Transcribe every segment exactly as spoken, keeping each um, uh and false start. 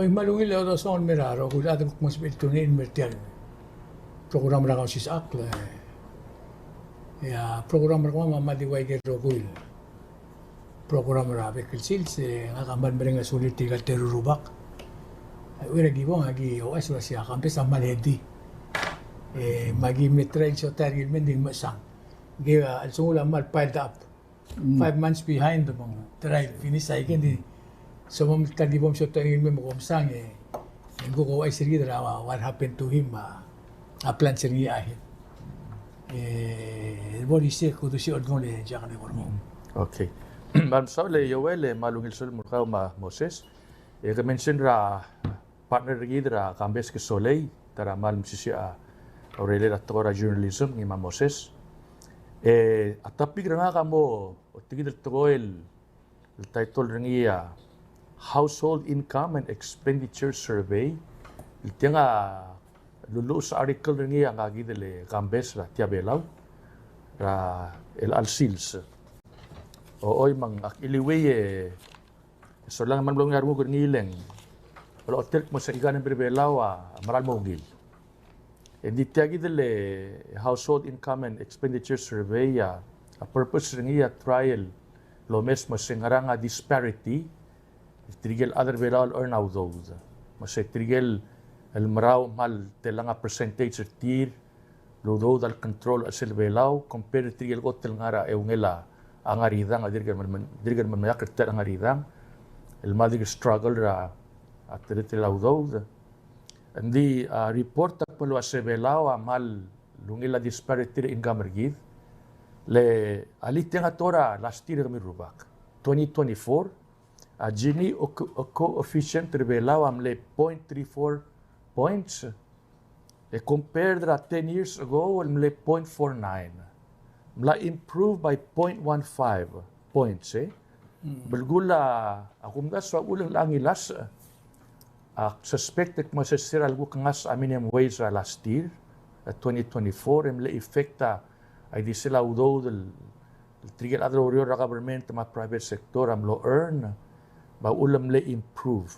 Me a ungil el odesongel el mei er a rokui el chad el kuk mo sebechir el tune in el mei er tia el program er a Kausisechakl. E a program er kemam a mle di ua ikel rokui el program er a bek el sils, e ngak a kmal mereng a sulir tirka el teru el rubak. E uchei er a ki bong, aki ouchais el uasei a Kambes a kmal healthy. E me aki mle try el siotai er ngii el mei e ng di mechesang. Ngii a chelsengul a kmal piled up. Mm. Five months behind, me ng try el finish a ikel di. So me ta el di bom siotai er ngii el mei me kom mechesang, e ng kuk ouchais er kid er a what happened to him, a, a plans er ngii a health. E, bo di se, kudu se oldngol e Jack, ne kora. Okay. Me a mesaul e Joel, e kmal ungil sulang er kau me a Moses. E ke mention er a partner er kid er a Kambes Kesolei, ta er a kmal mesisiich a urerel a tekoi er a journalism, ngii me a Moses. E, a topic er ngak a mo, otii kid el tekoi el el title er ngii a Household Income and Expenditure Survey. El tiang a luluches a article er ngii a ngii kid el Kambes er tia Belau er a chelecha el sils. Ochoi, me ng ak iliuii e solang me ng mlo ngii a renguk er ngii el ng olechotel el kmo se a economy er Belau a mera el mo ungil. E ng di tia kid el Household Income and Expenditure Survey a, a purpose er ngii a try el omes me se ngerang a disparity er tirke el chad er Belau el earn a udoud. Me se tirke el merau me a telang a percentage er tir el udoud el control er a chelsel Belau, compare er tirke el kot el ngar er a eungel a ngar er a idang, a dirk el mel-, dirk el melemeakl er tir a ngar er a idang, el me a dirk struggle er a, a teletelel a udoud. Ng di, a, report a kmo el uase Belau a kmal ungil a disparity er a income er kid. Le, a le tiang a tekoi er a last year, kemiu el rubak, twenty twenty-four, a Gini co-, coefficient er Belau a mle point three four points. E compared er a ten years ago, el mle point four nine. Mla improve by point one five points, e. Mm. Belkul a, a kumdasu a uchul e ng ngilasech, a, suspect el kmo se er a lekuk ngasech a minimum wage er a last year, a twenty twenty-four, e mle effect a, a ildisel a udoud el, el tirke el chad el oureor er a government me a private sector a mlo earn, me a uchul e mle improve.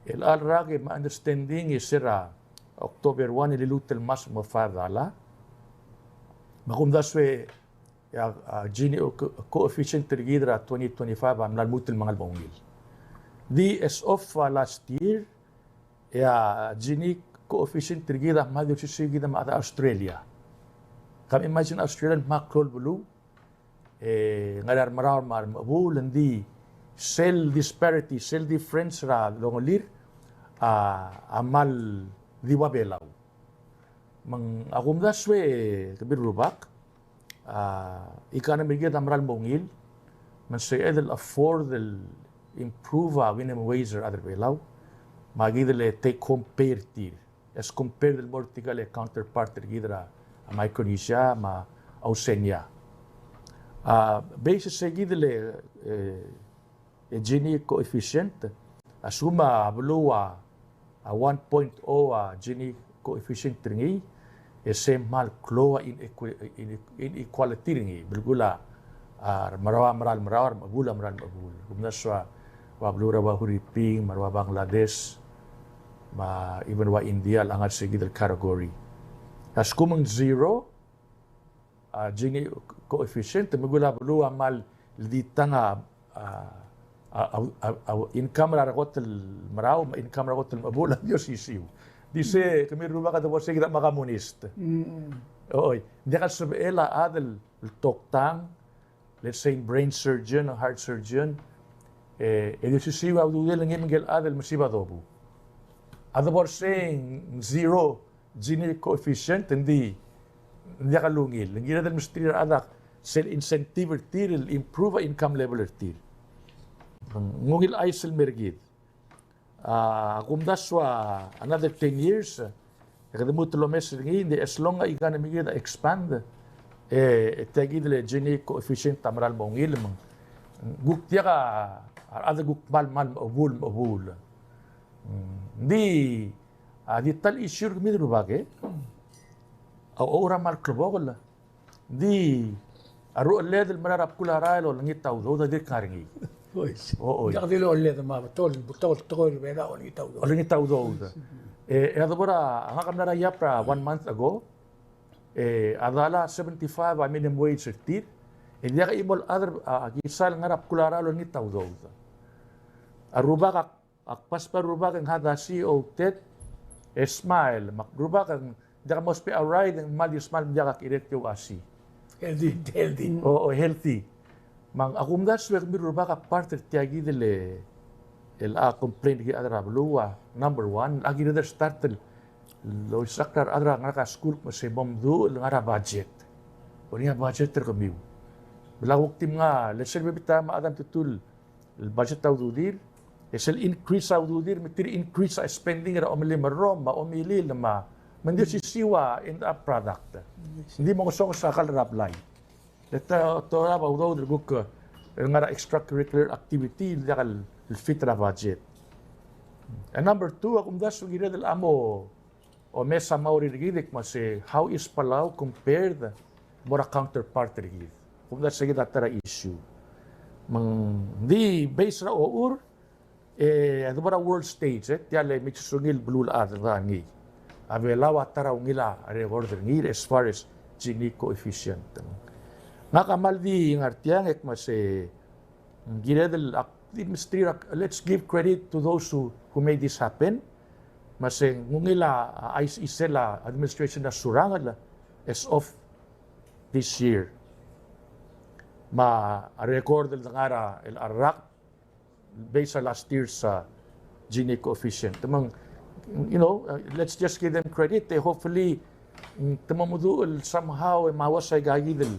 El chelecha el rak e my understanding e se er a October one e liluut el mas me five dollar. Me a kumdasu e a, a Gini co-, coefficient er kid er a twenty twenty-five a mla lmuut el mengal mo ungil. Di as of, a, last year, e a Gini coefficient er kid a mla di osisiu kid me a chad er a Australia. Kom imagine Australia el kmal klou el beluu, e ngar er a remeraod me a remechebuul, ng di sel disparity, sel difference er a longelir a, a kmal di ua Belau. Me ng a kumdasu e, kemiu el rubak, a, economy er kid a mera el mo ungil, me ng sebeched el afford el improve a minimum wage er a rechad er Belau, me a kid el take home pay er tir as compared el mo er tirka el counterpart er kid er a Micronesia me a Oceania. A, basis er kid el, e, e Gini coefficient, a lsekum a beluu a, a one point oh a Gini coefficient er ngii, e se kmal klou a inequi-, ine-, inequality er ngii. Belkul a, a, remerau a mera el merau, a remechebuul a mera el mechebuul. Kumdasu a ua beluu er a ua Huriping, me a ua Bangladesh, me a even ua India, el ngar er se kid el category. A lsekum ng zero a Gini coefficient, me kuk a beluu a kmal di tang a, a, a, a, a income er a rekot el merau, me a income er a rekot el mechebuul a di osisiu. Di se, kemiu el rubak a debo er se kid a kmal communist. Mm. Oi, ng diak el sebechel a chad el toktang, let's say, brain surgeon o heart surgeon, e, e di osisiu a ududel ngii me ngikel chad el mesib a dobu. A debo er se ng zero Gini coefficient, ng di, ng diak lungil. Ng kired el mesterir a chad a sel incentive er tir el improve a income level er tir. Ng ungil chais el mer kid. A, kumdasu a another ten years, e kede lmuut el omes er ngii, ng di as long a economy er kid a expand, e, e tia kid el Gini coefficient a mera el mo ungil, me ng kuk diak a, a rechad el kuk kmal, kmal mechebuul, mechebuul. Mm, ng di, a, di ta el issue er kemiu el rubak e. A, a, a kmal klebokel. Ng di a rucheled el mera er a bkul a rael el olengit a udoud a dirk ngar er ngii. Oi. O, oi. Diak di loled me a betok, betok, betok el tekoi er a Belau, olengit a udoud. Olengit a udoud. E, e a debo er a, ngak a mla er a Iap er a one month ago. E a dala seventy-five a minimum wage er tir. E ng diak a chimo el chad er a, a, kisal ngar er a bkul a rael el olengit a udoud. A rubak a, ak pasbal a rubak e ng had a C O tet, e smile, me a rubak e ng diak a mo ousbech a ride, e ng kmal di smile, me ng diak a kirek tia el uasei. Healthy, healthy. O, o, healthy. Me ng, a kumdasu e kemiu el rubak a part er tia kid el, el a complain er kid a rechad er a beluu a, number one, a kired el start el loisechakl er a rechad er a ngar er a skuul me se bo mdu el ngar er a budget. Bo er ngii a budget er kemiu. Bla kuk di mnga, le sel bebil el taem a chad a mtutul el budget a ududir, e sel increase a ududir, me tir increase a spending er a omelim el rrom, me a omilil, me a, me ng di osisiu a end up product. Ng di mo ngesonges a kall er a blai. Le te, te olab a udoud el kuk, el ngar er a extracurricular activity, el diak el fit er a budget. And number two, a kumdasu e kired el a mo omes a maurir kid el kmo se, how is Palau compared mo er a counterpart er kid? Kumdasu e kid a ta er a issue. Me ng di base er a ochur, e, a debo er a world stage, e, tia el mekesungil el beluulechad el ngar er ngii. A Belau a ta er a ungil a record er ngii as far as Gini coefficient. Ngak a kmal di ngar tiang e kmo se, kired el, ak di mesterir a, let's give credit to those who, who made this happen. Me se ng ungil a, a, chais er sel administration er a Surangel as of this year. Me a record el dengar er a, el rak, based on last year's, uh, Gini coefficient. Te me ng, you know, uh, let's just give them credit. E hopefully, mm, te mo meduch el somehow e mouas aika kid el,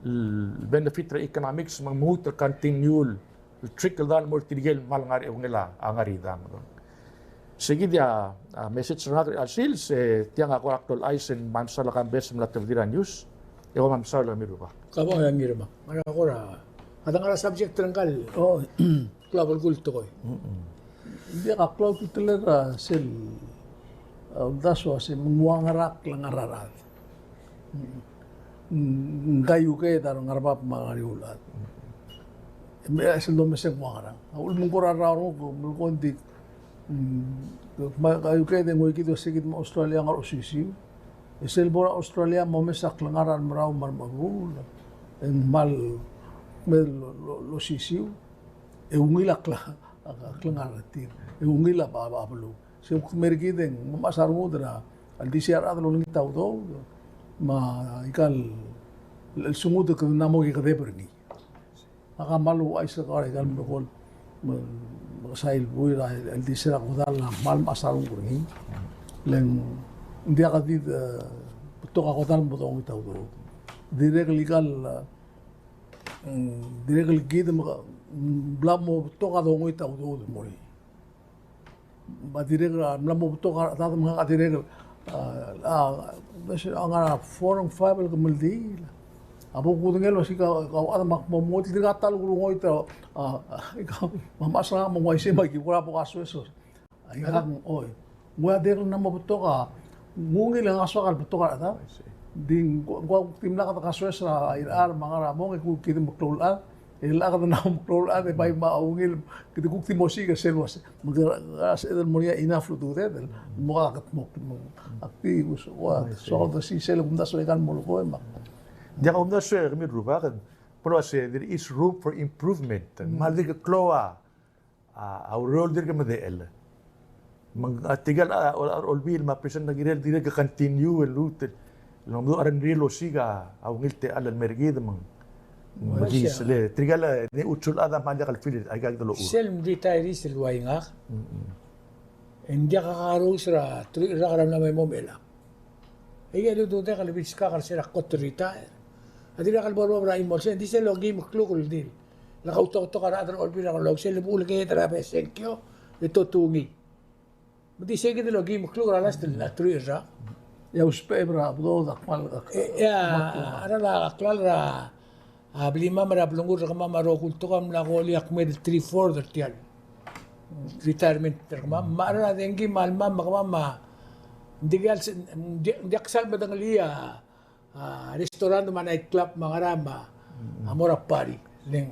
el benefit er a economics, me ng lmuut el continue el trickle down el mo er tirke el kmal ngar er a eungel a ngar er a idang. Sei kid a, a, message er ngak er a chelsel, e tiang a kora klou el chais e ng kmal mesaul a Kambes el mla tebedii er a news, e kmal mesaul er kemiu el rubak. Ka bo er ngii me a, ngar er a kora, a dengar er a subject er ngkal. O. Klou a belkul el tekoi. Ng diak a klou a ultutelel er a sel, a, uldasu a se me ng ua ngera a klengar er a rechad. Ng, ng kaiuekeed a rengar er a bab me a ngar er a eou el chad. Me a sel domes e ng ua ngerang. A ulemengkor a rrau er ngii, melekoi ng di, mm, me a kaiuekeed e ng ua kid el ua se kid me a Australia a ngar er a osisiu. E sel bo er a Australia a mo omes a klengar a remerau me a remechebuul, e ng kmal, me lo, lo, losisiu. E ungil a kle-, a klengar er tir. E ungil a ba, ba beluu. Se kuk mei er kid e ng mechas a rengud er a, a ildisel a rechad el olengit a udoud, me aika el, el sengud e kede mla mo kekedeb er ngii. Ngak a kmal ouchais er kau er aika el melekoi el, me, mekesai el buil er a ildisel a kodall a kmal mechas a renguk er ngii. Le ng diak di, e, betok a kodall el mo dongoit a udoud. Dirrek el aika el, mm, dirrek el kid me, mm, bla mo betok a dongoit a udoud el mo er ngii. Me a dirrek el mla mo betok a rechad me ngak a dirrek el, a, a, a ngar er a four and five el kemeldiil. A bo kudengei el ua se kau, kau a chad me ak mo mengoit, dirrek a ta el kulengoit a, a, a, kau, me a mechas er ngak me ng uaisei me aki kora bo kasoes. Aika ng, oi. Ng ua dirrek el mla mo betok a, ng ungil e ng soak el betok a rechad. I see. Di ng kuk, ng kuk dimlak a kasoes er a irechar me a ngar er a mong e kuk kid meklou el chad. E le kede mla mo meklou el chad e bai me a ungil, kede kuk di mo osiik er sel ua se. Me kede, a, se el mo er ngii a enough to do that. Mo ka kede mo, mo, ak di, ua, I see. Soak el di sel kumdasu e kmal melekoi me. Diak a kumdasu e kemiu el rubak, e, but ua se, there is room for improvement. Mm. Me a dirk klou a, a, a ureor el dirk medechel. Me ng, a, tirke el, a, ol-, Olbiil me a president a kirel dirrek el continue el lmuut el, el mo meduch a rengrir el osiik a ungil techall el mer kid me ng, me ng kiis, le tirke el, e, di uchul a chad a kmal diak el feel er aika kid el ochur. Sel mdi ta er sel ua ngak. Mm-mm. E ng diak a kakerous er a teruich el rak er a mla me mo mechelak. Aike el ududek el bilskak er se er a kot el retire. A dirrek el bo er a chimo el sel, ng di sel okeim el kluk el di le kautoketok a rechad er a Olbiil er a Kelulau, sel bo el kekerei er a bek el sengkio e te otungii. Me di sei kid el okeim el kluk er a last el teruich el rak. E a usbech er a bedul a kmal, e, e a, a cheral a klalo er a, a blimam er a blengur er kemam a rokui el tekoi a mla kolii a kmeed el three-fourth er tia el retirement er kemam. Me a cheral a dengki me a lemam me kemam a, ng diak el se-, ng diak, ng diak sal medengelii a, a restaurant me a night club me a ngerang me a, a mo er a party. Le ng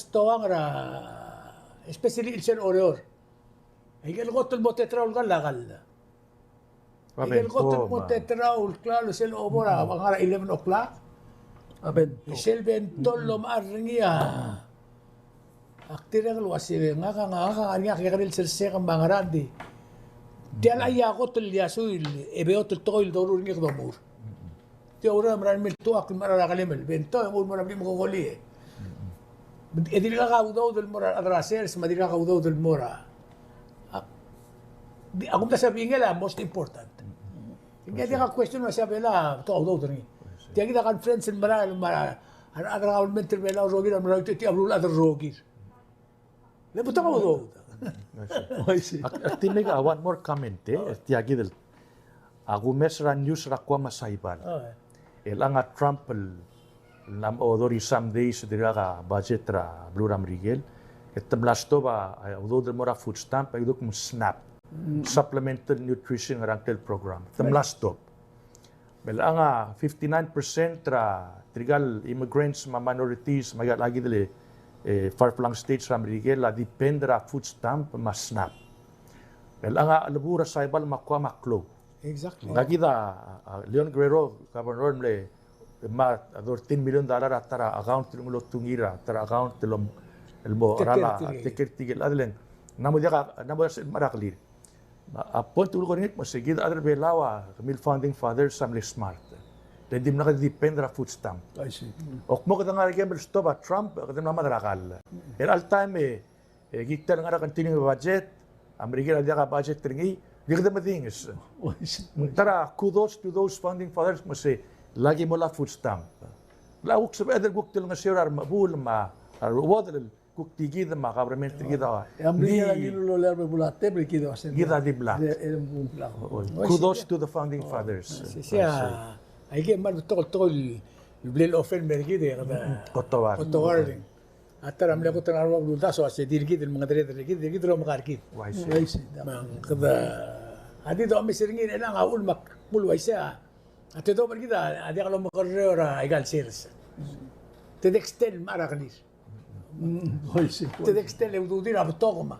stoang er a, especially el sel Oreor. Aike el kot el mo teterau el klalo. Aike el kot el mo teterau el klalo sel obo er a, ngar er a eleven o'clock. A bento. Sel bento el lomechar er ngii a, ak dirrek el uase ngak a, ngak a ngar er ngii a kekerei el sers e ke me a ngerang, ng di tia el chai a kot el iasui e beot el tekoi el doruul er ngii e ke domur. Tia a ureor me a mera el miltuak el mechar a kelem el bento e nguu el mo er a blim e ke kolii. E dirkak a udoud el mo er a rechad er a sers, me a dirkak a udoud el mo er a, a, di, a kumdasu a bingel a most important. Ng diak a question el uase a Belau a betok a udoud er ngii. Tia kid a conference el merael, me a rechad er a government er a Belau el rokir a merael, tia a beluulechad el rokir. Le betok a udoud. I see. Ak, ak di make a one more comment, e. Tia kid el, a kumes er a news er a Guam me a Saibal. Chelechang a Trump el, el mla mo thirty some days e dirkak a budget er a beluu er a Merikel. E te mla stop a, a udoud el mo er a food stamp, a ilduk me SNAP. Supplemental Nutrition ngerang el program. Te mla stop. Me chelechang a fifty-nine percent er a tirka el immigrants me a minorities me aika el chad el, e, far-flung states er a Merikel a depend er a food stamp me a SNAP. Me chelechang a chelebuul er a Saibal me a Guam a klou. Exactly. Ngka kid a, a, Leon Guerrero, governor, mle, me a thirteen million dollar a ta er a account el nguu el otungii er a ta er a account el mo, el mo, take care er tirke. Take care er tirke el chad el ng. Ng mo diak a, ng mo diak a sel mechar a kelir. A point el kulekoi er ngii el kmo se kid a chad er a Belau a kemiu el founding fathers a mle smart. Le dimlak de depend er a food stamp. I see. Ak mo kede ngar er a kem el stop a Trump, kede mla mad er a kall. Er a chelecha el taem e, e kid el ngar er a continuing budget, a Merikel a diak a budget er ngii, di kede medinges. I see. Me ng ta er a kudos to those founding fathers, me se lak ki mo er a food stamp. Le a kuk sebeched el kuk telengeseu er a remechebuul me a rechuodel el kuk di kid me a government er kid a. E a mle di, ngii a ngiluu el lolekoi er a bebul a tebel e kid a uasei. Kid a dimlak. Kudos to the founding fathers. Sei, sei a, aike el kmal betok el tekoi el bla el offer el mer kid e kede kotoar. Kotoar. A ta er a mle kot el ngar er a bab el uldasu a se di kid el mengedereder er kid, di kid el omeka er kid. Uaisei. Me ng kede, a di domes er ngii er chelechang a uchul me ak mle uaisei a, a tedobech er kid a diak lomekerreu er aika el sers. Te dek stel mechar a kelir. Te dek stel e ududir a betok me a,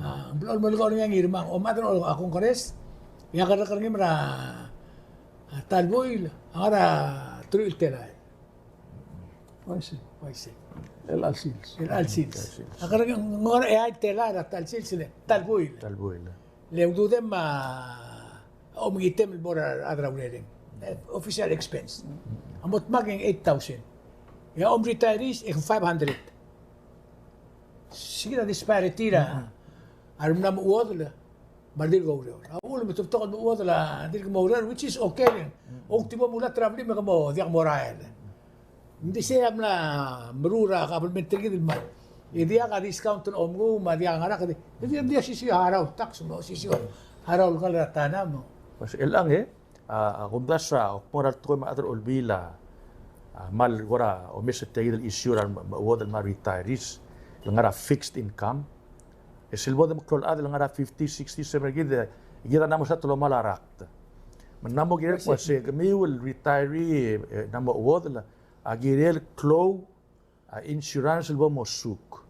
a, blo el melekoi er ngii a Ngirmang. Omechad er a Congress, e a kerrekerengem er a, a ta el buil a ngar er a teruich el telael. Uaisei. Uaisei. Chelecha el sils. Chelecha el sils. A kerrekerengem er a eai el telael er a ta el sils, le ta el buil. Ta el buil. Le ududem a omengitem el mo er a rechad er a urerem. E, official expense. A mo dmak e ng eight thousand. E a om retirees e ng five hundred. Sei kid a disparity er a, a remla mo chuodel me a dirk oureor. A uchul me te betok el mo chuodel a dirk mo oureor, which is okay. Ng di bo mluut er a blim e ke mo diak mo rael. Ng di sei a mla meruul er a kabelment er kid el mad. E diak a discount el omenguu me a diak a ngerang, e di, e di, e di osisiu a harau el tax me a osisiu a harau el ngalek er a tana me. Uaisei, chelechang e, a, a kumdasu a, a kmo er a tekoi me a chad er a Olbiil a, a kmal kora omes er tia kid el issue er a remechuodel me a retirees el ngar er a fixed income. E sel bo de meklou el chad el ngar er a fifty, sixty, seventy, kid, kid a mla mo start el omala rakt. Me ng mla mo kirel el kmo se kemiu el retiree, e, ng mla mo chuodel, a kirel klou a insurance el bo mosuk.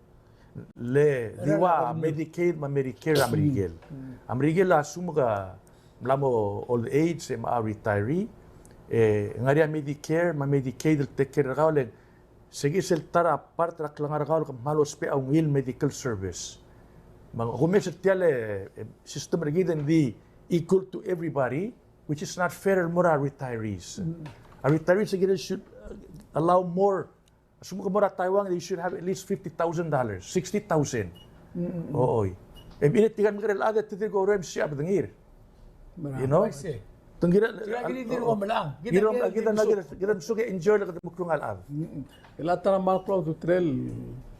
Le di ua Medicaid me a Medicare er a Merikel. A Merikel a sumech a mla mo old age, e, me a retiree, e, ngar er ngii a Medicare me a Medicaid el take care er kau, le sei kid sel ta er a part er a klengar er kau el kmal ousbech a ungil medical service. Me a kumes er tia el, e, system er kid e ng di equal to everybody, which is not fair el mo er a retirees. A retirees a kirel should, uh, allow more. A lsekum ke mo er a Taiwan, they should have at least fifty thousand dollars, sixty thousand. Oi. E mle tirka el mekerang el chad e te dirk oureor e msiab a bedengir. You know? I see. Te ng kirel, kid a, kid a, kid a, kid a mesuk e enjoy el kede meklou el chad. Mm-mm. El a ta er a kmal klou a ultutelel,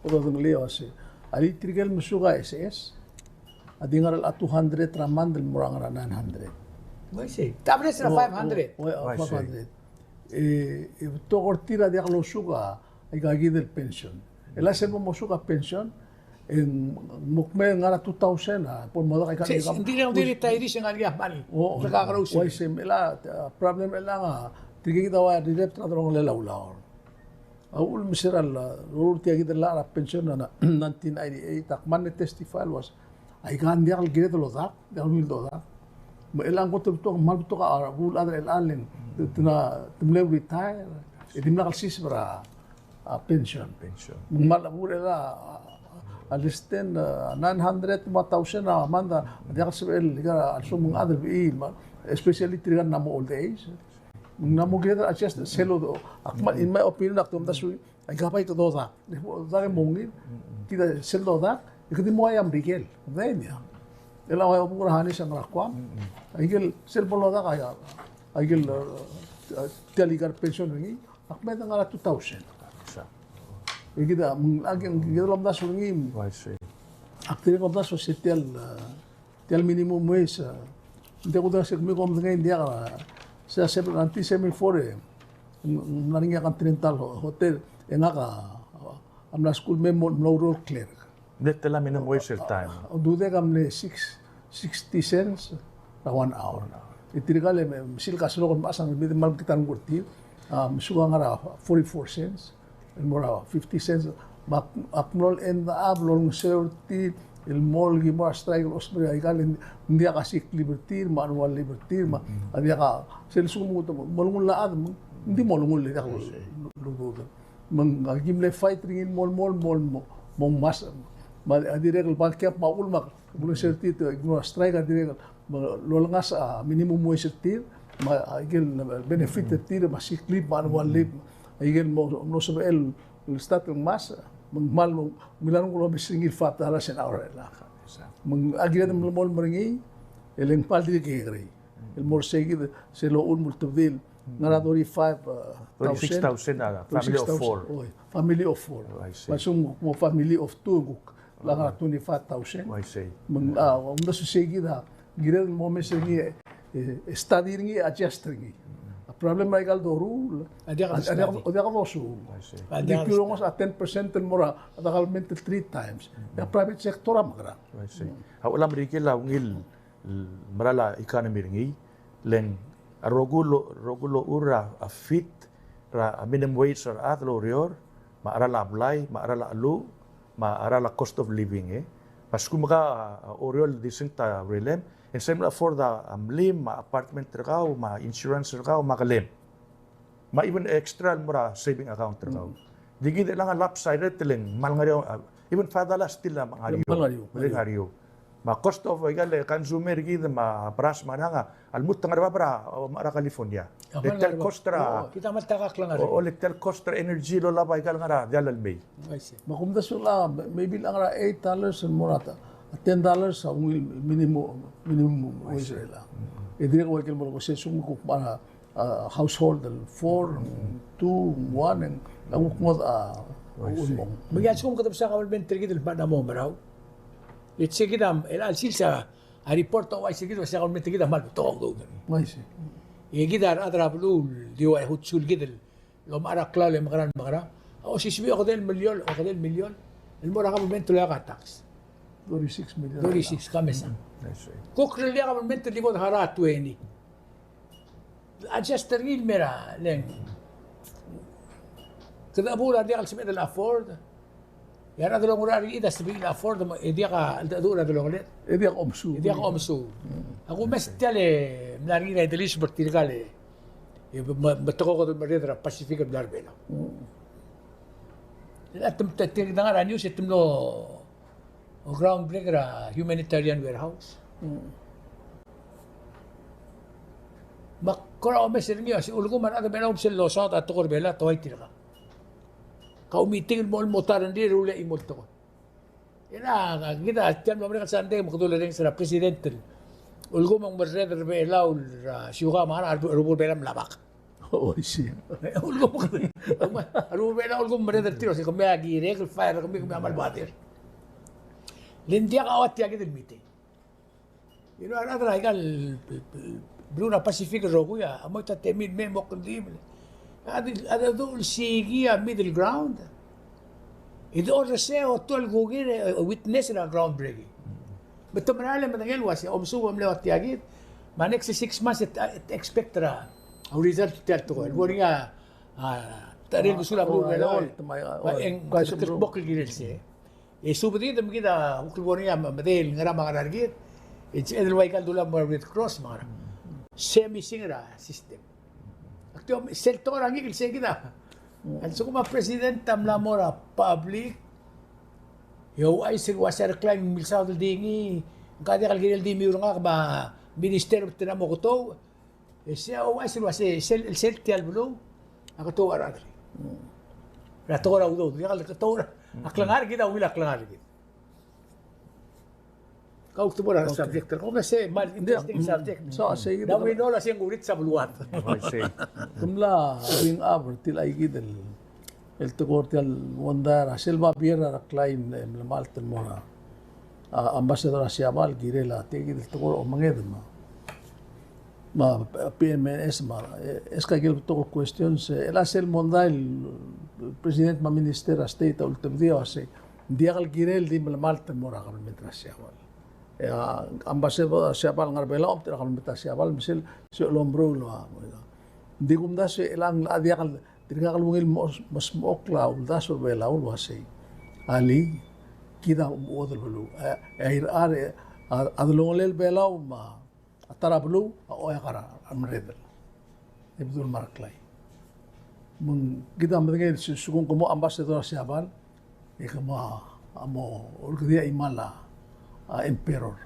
bo dodengelii el uase, a di tirke el mesuk a S S a di ngar er a two hundred er a month el mo er a ngar er a nine hundred. I see. Te average er a five hundred. O, o, o, five hundred. E, e betok er tir a diak losuk a, aika kid el pension. El a sel bo mosuk a pension, e ng mo kmo ngar er a two thousand a, bo lmo dak aika. Ng di, ng di retirees e ng ngar er ngii a kmal. O, o. Te kakerous. Uaisei, me a, a, problem er chelechang a, tirke kid a ua rirelebet er a delongelel a ulaol. A uchul me se er a, a, loruul tia kid el llach er a pension er a nineteen ninety-eight, ak kmal mle testify el uase, aika ng diak el kired el odak, diak el ungil dodak. Me chelechang kot el betok, kmal betok a, a, beluulechad er chelechang, te, te na, te mle retire, e dimlak el siseb er a, a, pension. Pension. Me ng kmal a beluulechad er a, a, a, less than, a, nine hundred me a thousand a month a, diak el sebechel, ika a lsekum ng chad el bechil, me, especially tirka el mla mo old age. Me ng mla mo kired el adjust, sel, ak kmal, in my opinion, ak di omdasu, aika bai kede odak. Odak e mo ungil, kid a sel dodak, e kede mo ua Merikel. Then, ia. El a ua obengkel a Hanes a ngar er a Guam. Aikel, sel bo lodak a, aikel, e, tia el ikal pension er ngii, ak kmo e de ngar er a two thousand. Exact. E kid a, me ng, ak, kid a lomdasu er ngii. Oh, I see. Ak dirrek el omdasu se tia el, e, tia el minimum wage, e, ng di kuk di se kemiu kom medengei, ng diak a, se a seven, nineteen seventy-four e, ng, ng mla er ngii a Continental Ho-, Hotel, e ngak a, a mla skuul me mlo, mlo oureor el clerk. Mle tela minimum wage el taem? A, a, a, a dudek a mle six, sixty cents er a one hour. E tirka el me, me sel kaselok el mechas a me di kmal mekngit a renguk er tir, a, me suk a ngar er a forty-four cents. El mo er a fifty cents, me ak, ak mlo end up el olengeseu er tir, el mo el ki mo er a strike el osmer aika el, ng diak a sick leave er tir, me a annual leave er tir, me a diak a, sel lsekum ng mo olengull a chad, me ng di mo olengull e diak lodudel. Me ng, aki mle fight er ngii el mo, mo, mo, mo, mo ngmasech. Me a dirrek el bank kiap me a uchul me ak, olengeseu er tir, te, ki mo er a strike a dirrek el, me lolengasech a minimum wage er tir, me a ikel benefit er tir, me a sick leave, me a annual leave, me a ikel mo, mo sebechel el start el ngmasech, me ng kmal, me ng mla er ngii el omes er ngii el five dollars an hour er chelechang. Me ng a kired el mo el mer ngii, e le ng kmal dirk kekerei. El mo er sei kid, sel uchul me ng ultebedii el ngar er a thirty-five, uh, thirty-six thousand a family of four. Oi, family of four. Oh, I see. Me a lsekum ng mo family of two, kuk Ngar er a twenty-five thousand. I see. Me ng, a, omdasu sei kid a, kired el mo omes er ngii, e, e study er ngii, adjust er ngii. A problem er aika el doruul, a diak, a diak, a diak dosuub. I see. Di ki ulengos a ten percent el mo er a government el three times. E a private sector a mekerang. I see. A uchul a Merikel a ungil el mera el economy er ngii, le ng a rokui el, rokui el loruul a, a fit er a minimum wage er a rechad el oureor, me a cheral a blai, me a cheral a cheluch, me a cheral a cost of living, e. Me a lsekum ke oureor el decent a relem, e ng sebechem el afford a mlim, me a apartment er kau, me a insurance er kau, me a kelem. Me a even extra el mo er a saving account er kau. Di kid el ngar er a lopsided e le ng kmal ngar er eou, a, even five dollars still a ngar er eou. Kmal ngar er eou. Kmal ngar er eou. Me a cost of aika el consumer kid me a beras me a ngerang a lmuut a ngar er a bab er a, o, me a ngar er a California. Le tia el cost er a, o, le tia el cost er a energy el olab aika el ngar er a diall el mei. I see. Me kumdasu el, maybe el ngar er a eight dollars el mo er a ten dollars a ungil minimum, minimum wage er chelechang. E dirrek el ua ikel mo er a kuk se lsekum kuk mo er a a, household el four, two, one, e ng, a kuk ngodech a ulmong. Me a lsekum kede mesa government er kid el mla mo merau. Let's say kid a, el a sils a report a uaisei kid, uaisei a government er kid a kmal betok a udoud. Uaisei. E kid a rechad er a beluu el di ua e hutsul kid el omechar a klalo e mekerang, mekerang. A osisiu a okedei el miliol, okedei el miliol el mo er a government el oeak a tax. Thirty-six million. Thirty-six, ka mesa. Mm, I see. Kuk rellii a government el di bo dechara a twenty. Adjust er ngii el mera, le ng. Kede chebuul a diak el sebeched el afford. E a rechad el ongerachel er kid a sebechir el afford, e diak a cheldecheduch er a delongeled. E diak omesuub. E diak omesuub. Mm. Ak omes tia el mla er ngii er a Idelis me tirka el, e, me, me te ko kede merreder er a Pacific el mla er a Belau. Mm. E a te, te, te ngar er a news e te mlo o groundbreak er a humanitarian warehouse. Mm. Me ak kora omes er ngii a se ulekum a rechad er a Belau me sel losaod a tekoi er a Belau, te uai tirka. Kau meeting el mo, mo ta er ngii e rullii a chimo el tekoi. Era, kid a tia el mla merek el Sunday me kede ulerrenges er a president el ulekum ng merreder er a Belau er a siukang me a ngar er a rubekul Belau me a lak. Oh, I see. Ulekum, a rubekul Belau ulekum merreder er tir, se kemiu a kirek el fire er kemiu, kemiu a kmal bother. Le ng diak a ua tia kid el meeting. You know, a rechad er aika el beluu er a Pacific el rokui a mo ita temir me mo kldibel. A di, a di dul siik a middle ground. E di orresii a oltuu el kuk er a witness er a groundbreaking. Me te mera el medengei el uase, omesuub a mle ua tia kid, me a next six months e te, e te expect er a result er tia el tekoi. El bo er ngii a, a, ta er a besul a beluu er a Belau. Me ng, te kuk bo el kirel sei. E subedid me kid a kuk bo er ngii a medengei el ngera me a ngerang er kid. E sebeched el ua aika el dula mo er a Red Cross me a ngerang. Se missing er a system. Ak di, sel tekoi er a ngikel sei kid a. A lsekum a president a mla mo er a public, e ouchais el uase a reklai ng milsaod el di ngii, ng diak el kirel di miu er ngak me a minister me te mo ketou, e sei a ouchais el uase sel, sel tia el beluu a ketou a rechad er ngii. Er a tekoi er a udoud, diak el ketou er a klengar er kid a ungil a klengar er kid. Kau te mo er a subject er kau, me sei, kmal interesting subject. So, sei kid. Dau mino el uase ng urit sa beluad. I see. Ke mla bring up er tia el kid el, el tekoi er tia el mondai er a sel babier er a reklai e mle malt el mo er a, a, ambassador er a Siabal, kirel a tia kid el tekoi er a omenged me a, me a P M N S me a, e, es ka ikel betok el questions, e, el a sel mondai el president me a minister er a state a ultebedii a uase ng diak el kirel di melemalt el mo er a kabelment er a Siabal. E a ambassador er a Siabal el ngar er a Belau a omtechei er a kabelment er a Siabal me sel, sel lomeruul el ua. Ng di kumdasu e chelechang a diak el, tirka el ungil mo, mo smechokl a uldasu er a Belau el uasei, alii, kid a mo chuodel beluu. E, e a irechar, e a, a delongelel Belau me a a ta er a beluu a oeak er a remerredel. E bedul me a reklai. Me ng kid a medengei el se, lsekum ke mo ambassador er a Siabal, e ke mo, a mo orrekedii a chimal a, a emperor.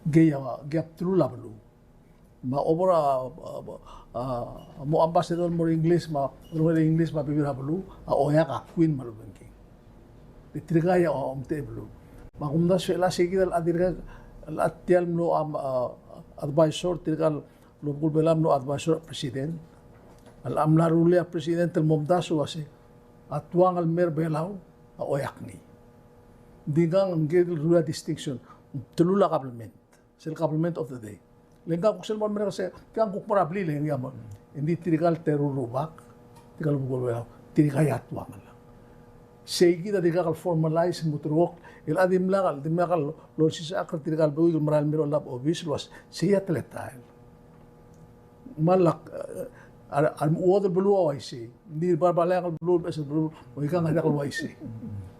Ngii a, ngii a bdelul a beluu. Me a obo er a, a, a, a mo ambassador el mo er a English me a, mo er a English me a bebil er a beluu, a oeak a queen me a lobengkek. E tirka a omtechei a beluu. Me a kumdasu e chelecha sei kid el chad er a, el chad tia el mlo, am, a, advisor, tirka el rubekul Belau el mlo advisor er a president. El mla rullii a president el momdasu el uase a tuang el mei er a Belau a oeak ngii. Ng di ngang, ngii el rullii a distinction. Bdelul a kabelment. Sel government of the day. Le ngka kuk sel mo merek el se, ngka kuk mo er a blil e ng ngii a mo. Ng di tirka el teru el rubak, tirka el rubak el, tirka a tuangel. Sei kid a dirkak el formalize el mo ulterekokl, el a dimlak, dimlak el olsisechakl er tirka el buik el merael el mei er a obis el uase, sei a teletael. Me a lak, e, a, a remechuodel el beluu a uaisei. Ng di bar baleang el beluu, beches el beluu, me aikang a diak el uaisei.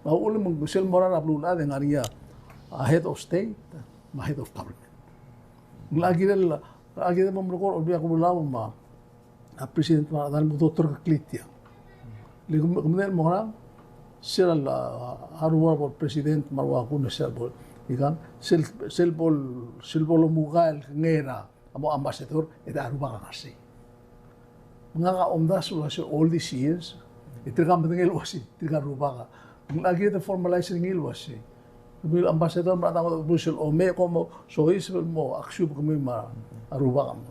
Me a uchul me ng sel mo er a beluulechad e ng ngar er ngii a head of state, me a head of government. Ng locha kirel, locha kirel mo melekoi er a Olbiil er a Kelulau me a president me a rechedal me doterkeklii tiang. Le ke medengei el mo ngerang, sel a, a rua bo el president me a rua kuk sel bo, ikang, sel, sel bo, sel bo lomukai el kengei er a a mo ambassador, e a rubak a ngar sei. Me ngak a omdasu el uase all these years, e tirka a medengei el uase, tirka a rubak a. Ng locha kirel formalize er ngii el uase, kemiu el ambassador me a rechad a ngodech el blues el omei e kom mo soiseb el mo aksiub kemiu me a rubak a mo.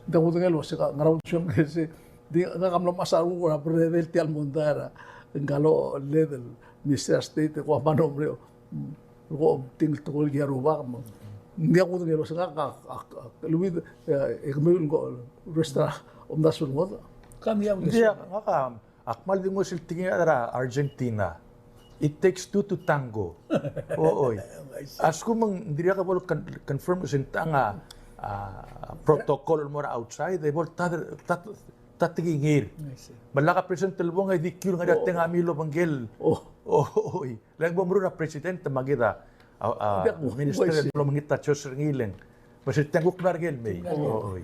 Ng diak kudengei el uase, ngera uldesuem el sei, di ngak a mlo mechas a renguk er a berredel tia el mondai er a, ngka el led el Minister of State, e ko a mano mreo. Ko obengkel tekoi el kirel a rubak me ng diak kudengei el uase ngak a, a, a, leuid, e, e kemiu el ko rest er a omdasu el ngodech. Kam diak kudengei. Ng diak, ngak a, ak kmal di nguu sel tekinged er a Argentina. It takes two to tango. O, oi. A lsekum ng dirkak bo le con-, confirm se ng tang a, a, protocol el mo er a outside, e bo le ta, ta, ta tekingir. I see. Me lak a president el bong e di kiu el ngar er ngii a tengamiu el obengkel. O, oi. Le ng bo meruul er a president me kid a, a, a, minister el mlo mengit a Josh er ngii el ng. Me se tiang kuk mla er ngii el mei. Oi.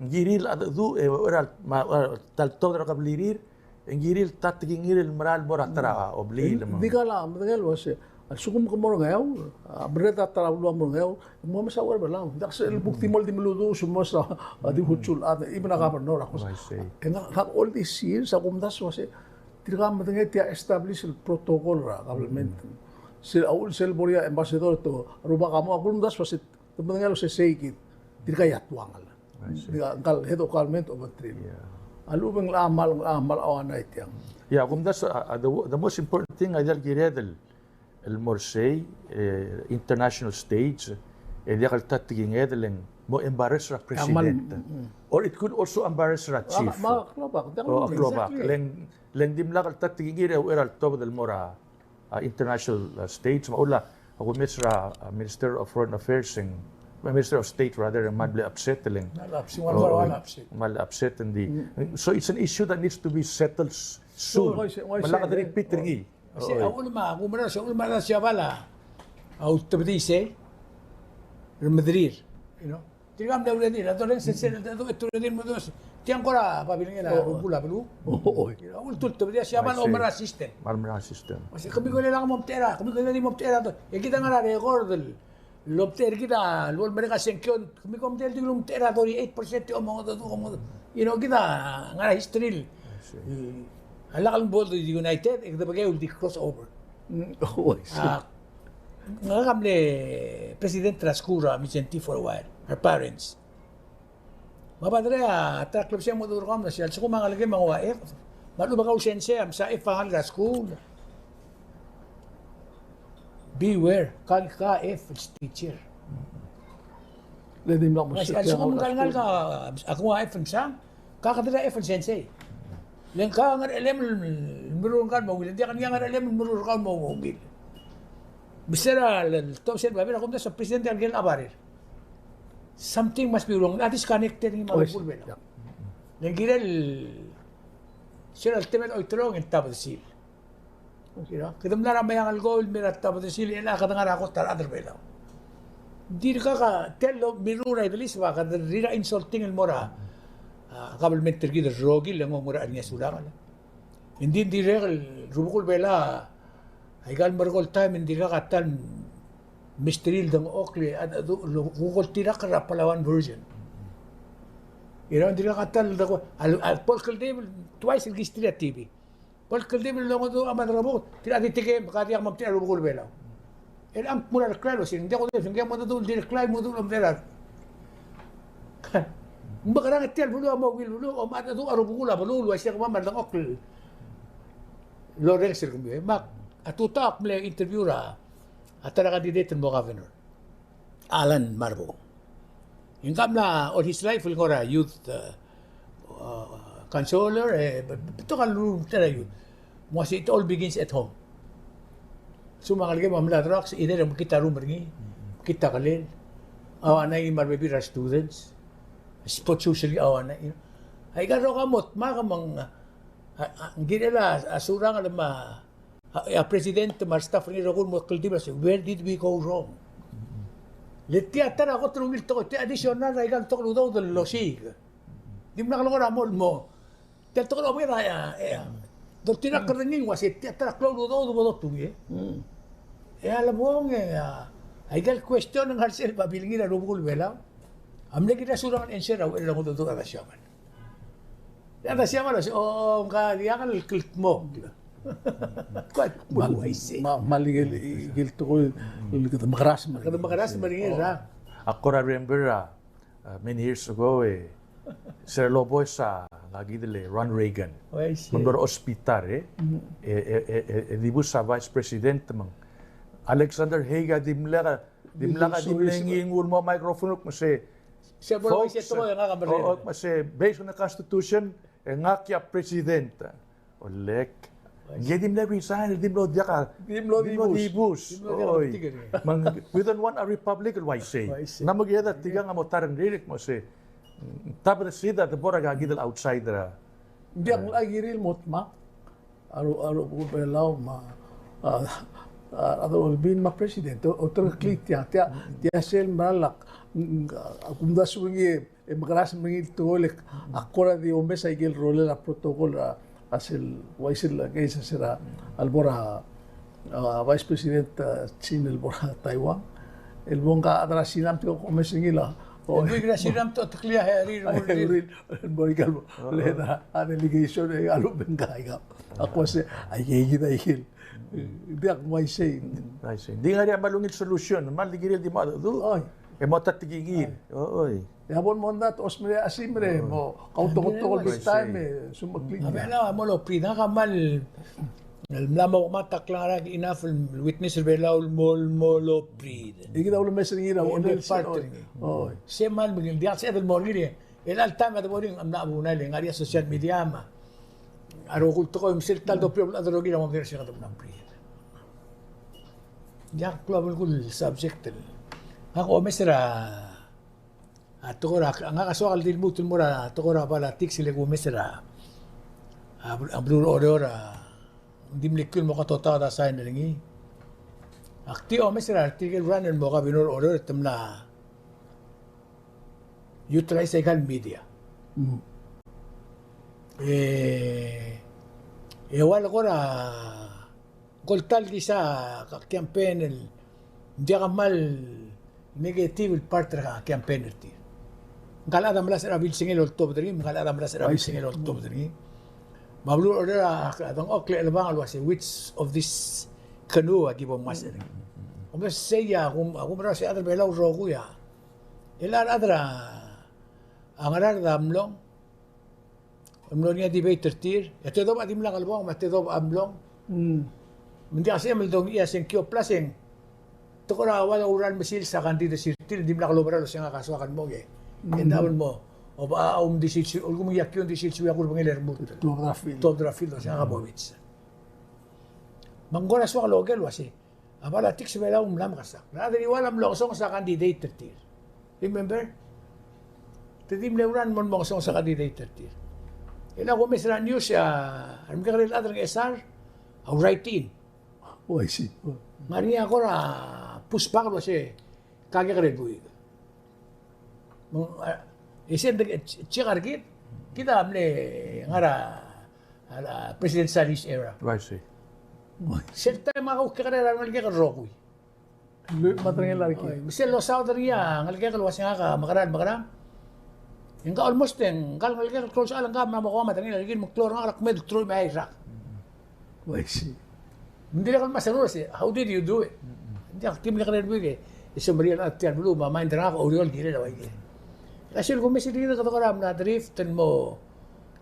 Ng kirir a du, e, er a, me a, ta el tobed er a keblirir, e ng kirir ta tekingir el merael el mo er a ta er a, o, blil, me. Di kala, medengei el uase, A lsekum ke mo er a Ngeaur, a, merreder a ta er a beluu a mo er a Ngeaur, e mo omes a ureor er a Belau. Diak sel kuk di mo el di meludu, se mo sa, a, di hutsul, a, even a governor, a kos. Oh, I see. E ngak, ngak all these years, a kumdasu el uase, tirka medengei tia establish el protocol er a government. Sel, a uchul sel bo er ngii a ambassador te rubak a mo, a kumdasu el uase, te medengei el uase sei kid, tirka a tuangel. I see. Tirka, ngka el head of government of a tribe. Yeah. A lechub e ng locha mal, locha mal a uaisei tiang. Yeah, a kumdasu, a, a, the, the most important thing a diak el kired el el mo er sei, e, international stage, e diak el ta tekinged el ng mo embarrass er a president. Or it could also embarrass er a chief. O a klobak. Le ng, le ng dimlak el ta tekingir e uchei er a letobed el mo er a, a, international, a, stage, me a uchul a kumes er a, a, Minister of Foreign Affairs, e ng, Minister of State rather, e ng mal mle upset, le ng. Mal upset, ng mal upset, ng di. So it's an issue that needs to be settled s-, soon. Me lak de repeat er ngii. Sei, a uchul me a, kumerang, sei, a uchul me a Siabal a ultebedii sei, remederir, you know. Tirka mle urerir, a dorrenges sel, sel, a dorrenges sel, tiang kora babilngel a rubekul a beluu. A ultebedii a Siabal a oumera system. Oumera system. Sei, kemiu ko el lak mo mtechir a, kemiu ko el di mo mtechir a, e kid a ngar er a record el lomtechir er kid a, el bo lemerek a sengkio, kemiu ko mtechir, di lomtechir a thirty-eight percent e omengedecheduch, omengedecheduch. You know, kid a ngar er a history el, a lak el bo el di united, e kede bekeu el di cross over. Mm, oh, I see. A, ngak a mle president er a skuul er a Mindszenty for a while, her parents. Me a padre a ta er a klebesei a mo dmu er kau me a sei, a lsekum a ngelekem a nguu a F, me a lechub e kau el sensei a msa F a ngalek er a skuul. Beware, ka, ka F el teacher. Le di mla mo sei, a lsekum a ngalek a, a knguu a F el msang, ka kede er a F el sensei. Le ng ka ngerechelem el meruul er kau el mo ungil, ng diak, ng diak ngerechelem el meruul er kau el mo ungil. Me se er a le, le, to sel babier a kumdasu a president a ngike el a barir. Something must be wrong. A disconnected ngii me a rubekul Belau. Le ng kirel sel temel oiterong e ng tabedesil. Kede mla er a Meang el Koil el mei er a tabedesil e chelecha kede ngar er a kot a rechad er Belau. Ng dirkak a tia el mirruul er a Idelis me kede rirenges a insulting el mo er a, a, government er kid el rokir el nguu er a ngii a surangel. Ng di, ng dirrek el rubekul Belau, aika el merekong el taem, ng dirkak a ta el mystery el dengchokl e a, a, a, a, kuk oltirakl er a Palauan version. You know, ng dirkak a ta el, a, a, bo el kldibel, twice el history er a T V. Bo el kldibel el longedecheduch a mad er a buk, tir a di tekem, ka diak mo mtechir a rubekul Belau. E ng mla er a reklai el uasei, ng diak kudengei, ng diak mo dedu, di reklai, mo dedu el omtechir a. Ng mekerang e tia el beluu a mo ungil beluu, e mo dedu a rubekul a beluu el uaisei kemam a dengchokl el orrenges er kemiu. Me a tutau ak mle interview er a, a ta er a candidate el mo governor. Alan Marbou. Ngka a mla all his life el ngar er a youth, uh, uh, counselor, e, be-, be-, betok a lurruul er a youth. Me ng uasei it all begins at home. Sel ngelekem a mla drugs, either mekngit a room er ngii, mekngit a kelel, a uaisei me a rebebil er a students, sports social a uaisei, you know. Aika el rokui a mo dmak me ng, a, a, ng kirel a, a surangel me a A, a president me a restaff er ngii el rokui el mo kldibel el uasei, where did we go wrong? Le tia ta er a kot el ungil tekoi, tia additional er aika el tekoi el udoud el osiik. Dimlak lekora mo el mo. Tia el tekoi el omenged a, e, e, doltirakl er ngii el uasei, tia ta er a klou el udoud bo dotuu, e. E a lebong, e, a, aika el question el ngar er sel babilngir a rubekul Belau. A mle kirir a surangel el answer a uchei er a ngodech a siaman. E a ta siaman el uasei, o, ngka diak el kldmokl. Kuk uaisei. Me a, me a ikel, ikel tekoi el kede mekerasem er ngii. Kede mekerasem er ngii, a. Ak kora remember, a, a, many years ago, e, se er a loboes a ngkakid el Ron Reagan. Uaisei. Me ng mlo er a hospital, e. E, e, e, e, e dibus a vice president me ng Alexander Haig a dimlak a, dimlak a di mle ngii el nguu el mo microphone el kmo sei, Folks, e, o, o, me sei, based on the Constitution, e ngak a president. Olek. Ng di mle resign, di mlo diak a, di mlo dibus. Oi. Me ng, we don't want a republic el uaisei. Ng mo kired a tirkang a mo ta er a rengrir el kmo sei, tabed er sei a debo er a kid el outsider. Ng diak a kirir el mo dmak. A ru, a rubekul Belau me a, a, a, a Olbiil me a president, o, olterekokl tia, tia, tia sel mera el, mm, a kumdasu er ngii e mekerasem er ngii el tekoi el, a kora di omes a ikel rolel a protocol a, a sel, uaisei el case a se er a, a lebo er a, a Vice President, a, Chin el bo er a Taiwan, el bo ngka a chad er a Sina me te ko omes er ngii el, o, el bo er a Sina me te oteklii a herir el, el bo er ngii el, el bo er ngii el, le a delegation e a lebo ngka a ikang. Ak uase, aike, aike, aike. Diak, uaisei. Uaisei. Di ngar er ngii a kmal ungil solution, kmal di kirel di mo, du. Oi. E mo ta tekingir. Oi. E a bo el mondai a osmerang a chesimer e mo kautoketok el this time e sumeklik. A Belau a mo lobreed, ngak a kmal, el mla mo kmal ta klengar a enough el witness er a Belau el mo, el mo lobreed. E kid a ulemes er ngii er a, el part er ngii. Oi. Se kmal mekngit, diak, se el mo er ngii e. El all time a debo er ngii, ng mla bo el ngar er ngii a social media me a rokui el tekoi me sel ta el dobliou el chad el rokir a mo mei er se kede mla lobreed. Diak, klou a belkul el subject el. Ngak a omes er a A tekoi er a, ngak a soak el di lmuut el mo er a tekoi er a politics, le kumes er a, a, a beluu er a Oreor a, ng di mle kiu el mo katotaod a sign er ngii. Ak di omes er a tirke el run el mo governor er a Oreor e te mla utilize aika el media. Mm. E, e ua le kora Ng ko el ta el kisa a campaign el diak a kmal negative el part er a campaign er tir. Ngka el chad a melasech er a bilsengel el oltobed er ngii, ngka el chad a melasech er a bilsengel el oltobed er ngii. Me a beluu er a Oreor a dengchokl e chelebangel el uase which of this canoe a ki bo mngasech er ngii. Kom sei a kum, a kum er a se chad er a Belau el rokui a. El a rechad er a Ngaraard a mlong. Mlo er ngii a debate er tir, e a tedobech a dimlak el bong, me a tedobech a mlong. Mm. Me ng diak sebechem el dongii a sengkio plus e ng tekoi er a ua loureor el mesils a candidacy er tir, ng dimlak loberael el uase ngak a soak el mong e. Mm. E ng daob el mo, oba a, a, um, di sils, a lsekum ng iakiu ng di sils, a kurbengel e remurt. Tuobed er a field. Tuobed er a field el uase ngak a bo mits. Me ng kora soak el oker el uase A politics er a Belau a mla mekesai. A rechad er a Belau a mlo ngesonges a candidate er tir. Remember? Te di mle run el mo ngesonges a candidate er tir. E le kumes er a news a, a remekekerei el chad er a Ngchesar a write in. Oh, I see. Oh. Ng ngar er ngii a kora pushback el uase, ka kekerei el buik. Me ng, a, e sel de, check er kid, kid a mle ngar er a, a, a presidentialist era. I see. Sel taem a kuk kekerei a rengelekek el rokui. Lluich me a tedei el rak. Oi, me sel losaod er ngii a ngelekek el uase ngak a mekerang, mekerang. E ngka almost e ngka el ngelekek el klou el soal e ngka a mla mo kmo me a tedei el rak, me ng klou er ngak el kmeed el truich me a eai el rak. I see. Ng dirrek el mla mesaul el uase, how did you do it? Ng diak, di mle kekerei el buik e semeriar el chad er tia el beluu, me a mind er ngak a oureor el kirel a uaike. E a sel kumes er kid e kede kora mla drift el mo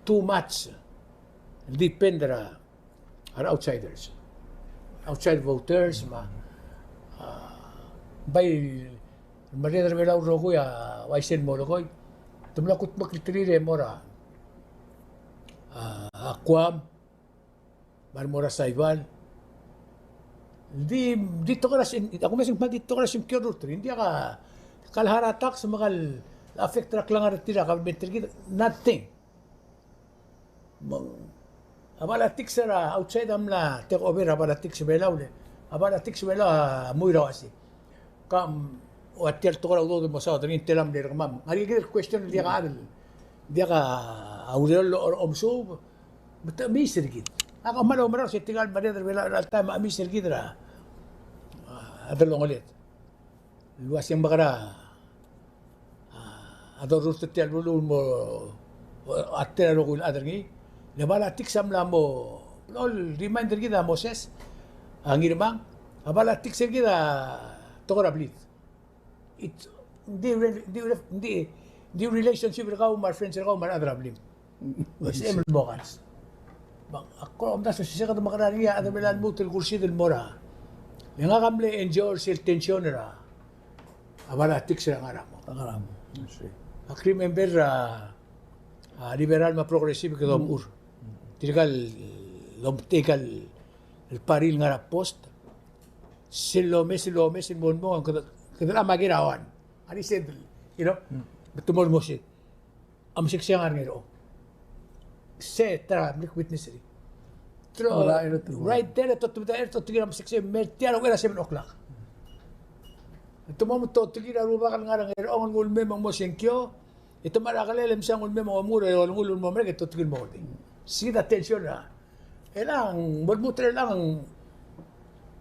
too much el depend er a, a re outsiders. Outside voters, me a, a, bai, me a rechad er a Belau el rokui a uaisei el mo lekoi. Te mla kutmeklterir e mo er a, a, a Guam, me a re mo er a Saipan. Di, di tekoi er a sem, a kumes e ng kmal di tekoi er a semkio el rurt er ngii. Ng diak a, ka el heart attacks me ka el affect er a klengar er tir a kabelment er kid, nothing. Me ng, a politics er a outside a mla take over a politics er a Belau le. A politics er a Belau a mui er a uase. Ka, mm, ua tia el tekoi er a udoud el mo saod er ngii, ng tela mle er kemam. Ng ngar er ngii kid el question el diak a chad el, diak a ureor el omesuub, me te chemiis er kid. Ak kmal oumera el uase tirka el merael er a Belau er a chelecha el taem a chemiis er kid er a, a delongeled. El uase ng mekera, a, a dorurt er tia el beluu el mo, a, tia el rokui el chad er ngii. Le a politics a mla mo, el remind er kid a Moses, a Ngirmang, a politics er kid a tekoi er a blid. It, di re-, di re-, di, di relationship er kau me a re friends er kau me a rechad er a blim. Sebechem el mo kals. Me ak kora omdasu el uase se kede mekerang er ngii a chad er a Belau a lmuut el kursid el mo er a. Le ngak a mle endure sel tension er a, a politics er a ngar er a mong. Ngar er a mong. Ak remember er a, a, liberal me a progressive kede omechur. Tirka el omtechei aika el party el ngar er a post. Sel lomes, sel lomes, sel mo, mo, kede, kede mla mo er a one. Ari sel, you know, me te mo, mo se a meseksek a ngar er a Ngerechong. Se ta er a mle witness er ngii. Te, right there, te, te, te, te, te, te, meseksek, me tia el ua er a seven o'clock. Te mo, mo, te, te, te, a rubak el ngar er a Ngerechong el nguu el mei me ng mo sengkio, e te mla er a kelel e msa nguu el mei me ng omengur e olengull el mo merek e te, te, te, mo urdei. Se kid a tension er a. E le ng, bo lmuut er chelechang,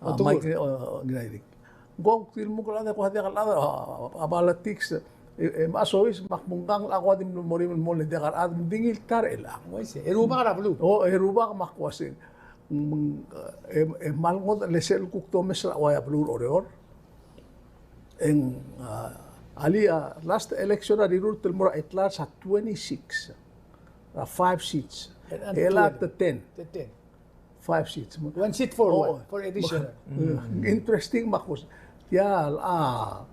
A, Mike, o, Ngirairik. Ng kuk di el muk el chad e kuk diak el chad, a, a, a politics, e, e, me a sois, me ak mengkang, a kuk di mo er ngii el mo le diak el chad, me di ngii el ta er chelechang. Uaisei, e rubak er a beluu. O, e rubak me ak uase, mm, e, e kmal ngodech el sel kuk domes er a ua ia beluu er Oreor. E ng, a, alii a last election a rirurt el mo er a at large a twenty-six. A five seats. And, and e a twelve. Te ten. Te ten. Five seats. One seat for, oh, one, for additional. Mm. Interesting, me ak uase. Tia, a,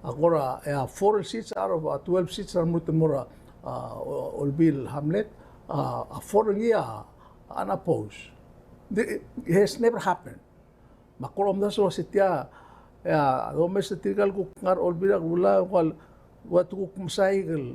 a kora, a, four seats out of, a, twelve seats a lmuut el mo er a, a, Olbiil Hamlet, a, a four er ngii a, a, unopposed. The, it has never happened. Me ak kora omdasu el uase tia, a, domes er tirka el kuk ngar er a Olbiil er a Kelulau, kuk ua te kuk mesaik el,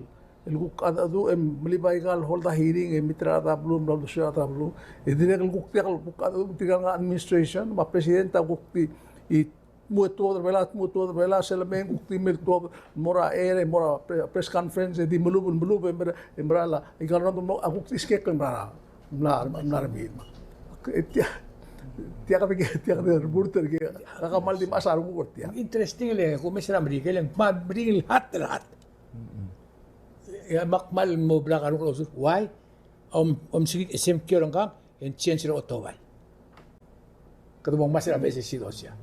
el kuk cheldecheduch e melibai aika el hold a hearing e meet er a rechad er a beluu, me a uldesuir a rechad er a beluu. E dirrek el kuk diak el kuk cheldecheduch, tirka el ngar er a administration, me a president a kuk di, e, Mo tuobed er a Belau, mo tuobed er a Belau, sel mei e ng kuk di mei el tuobed, mo er a, e, mo er a pre-, press conference, e di melub, melub, e mera, e mera el, e kau a rengud el mo, a kuk di skek el mera, mla, mla remei. E tia, tia kede, tia kede remurt er kid, kede kmal di mechas a renguk er tia. Interesting el, e, kumes er a Merikel, e ng kmal meringel el hat, el hat. E a kmal mo blak a renguk el ousekool, why? Om, omsiik e sengkio er ngkang, e ng change er a otobai. Kede mo ngmasech er a beches el sidosia.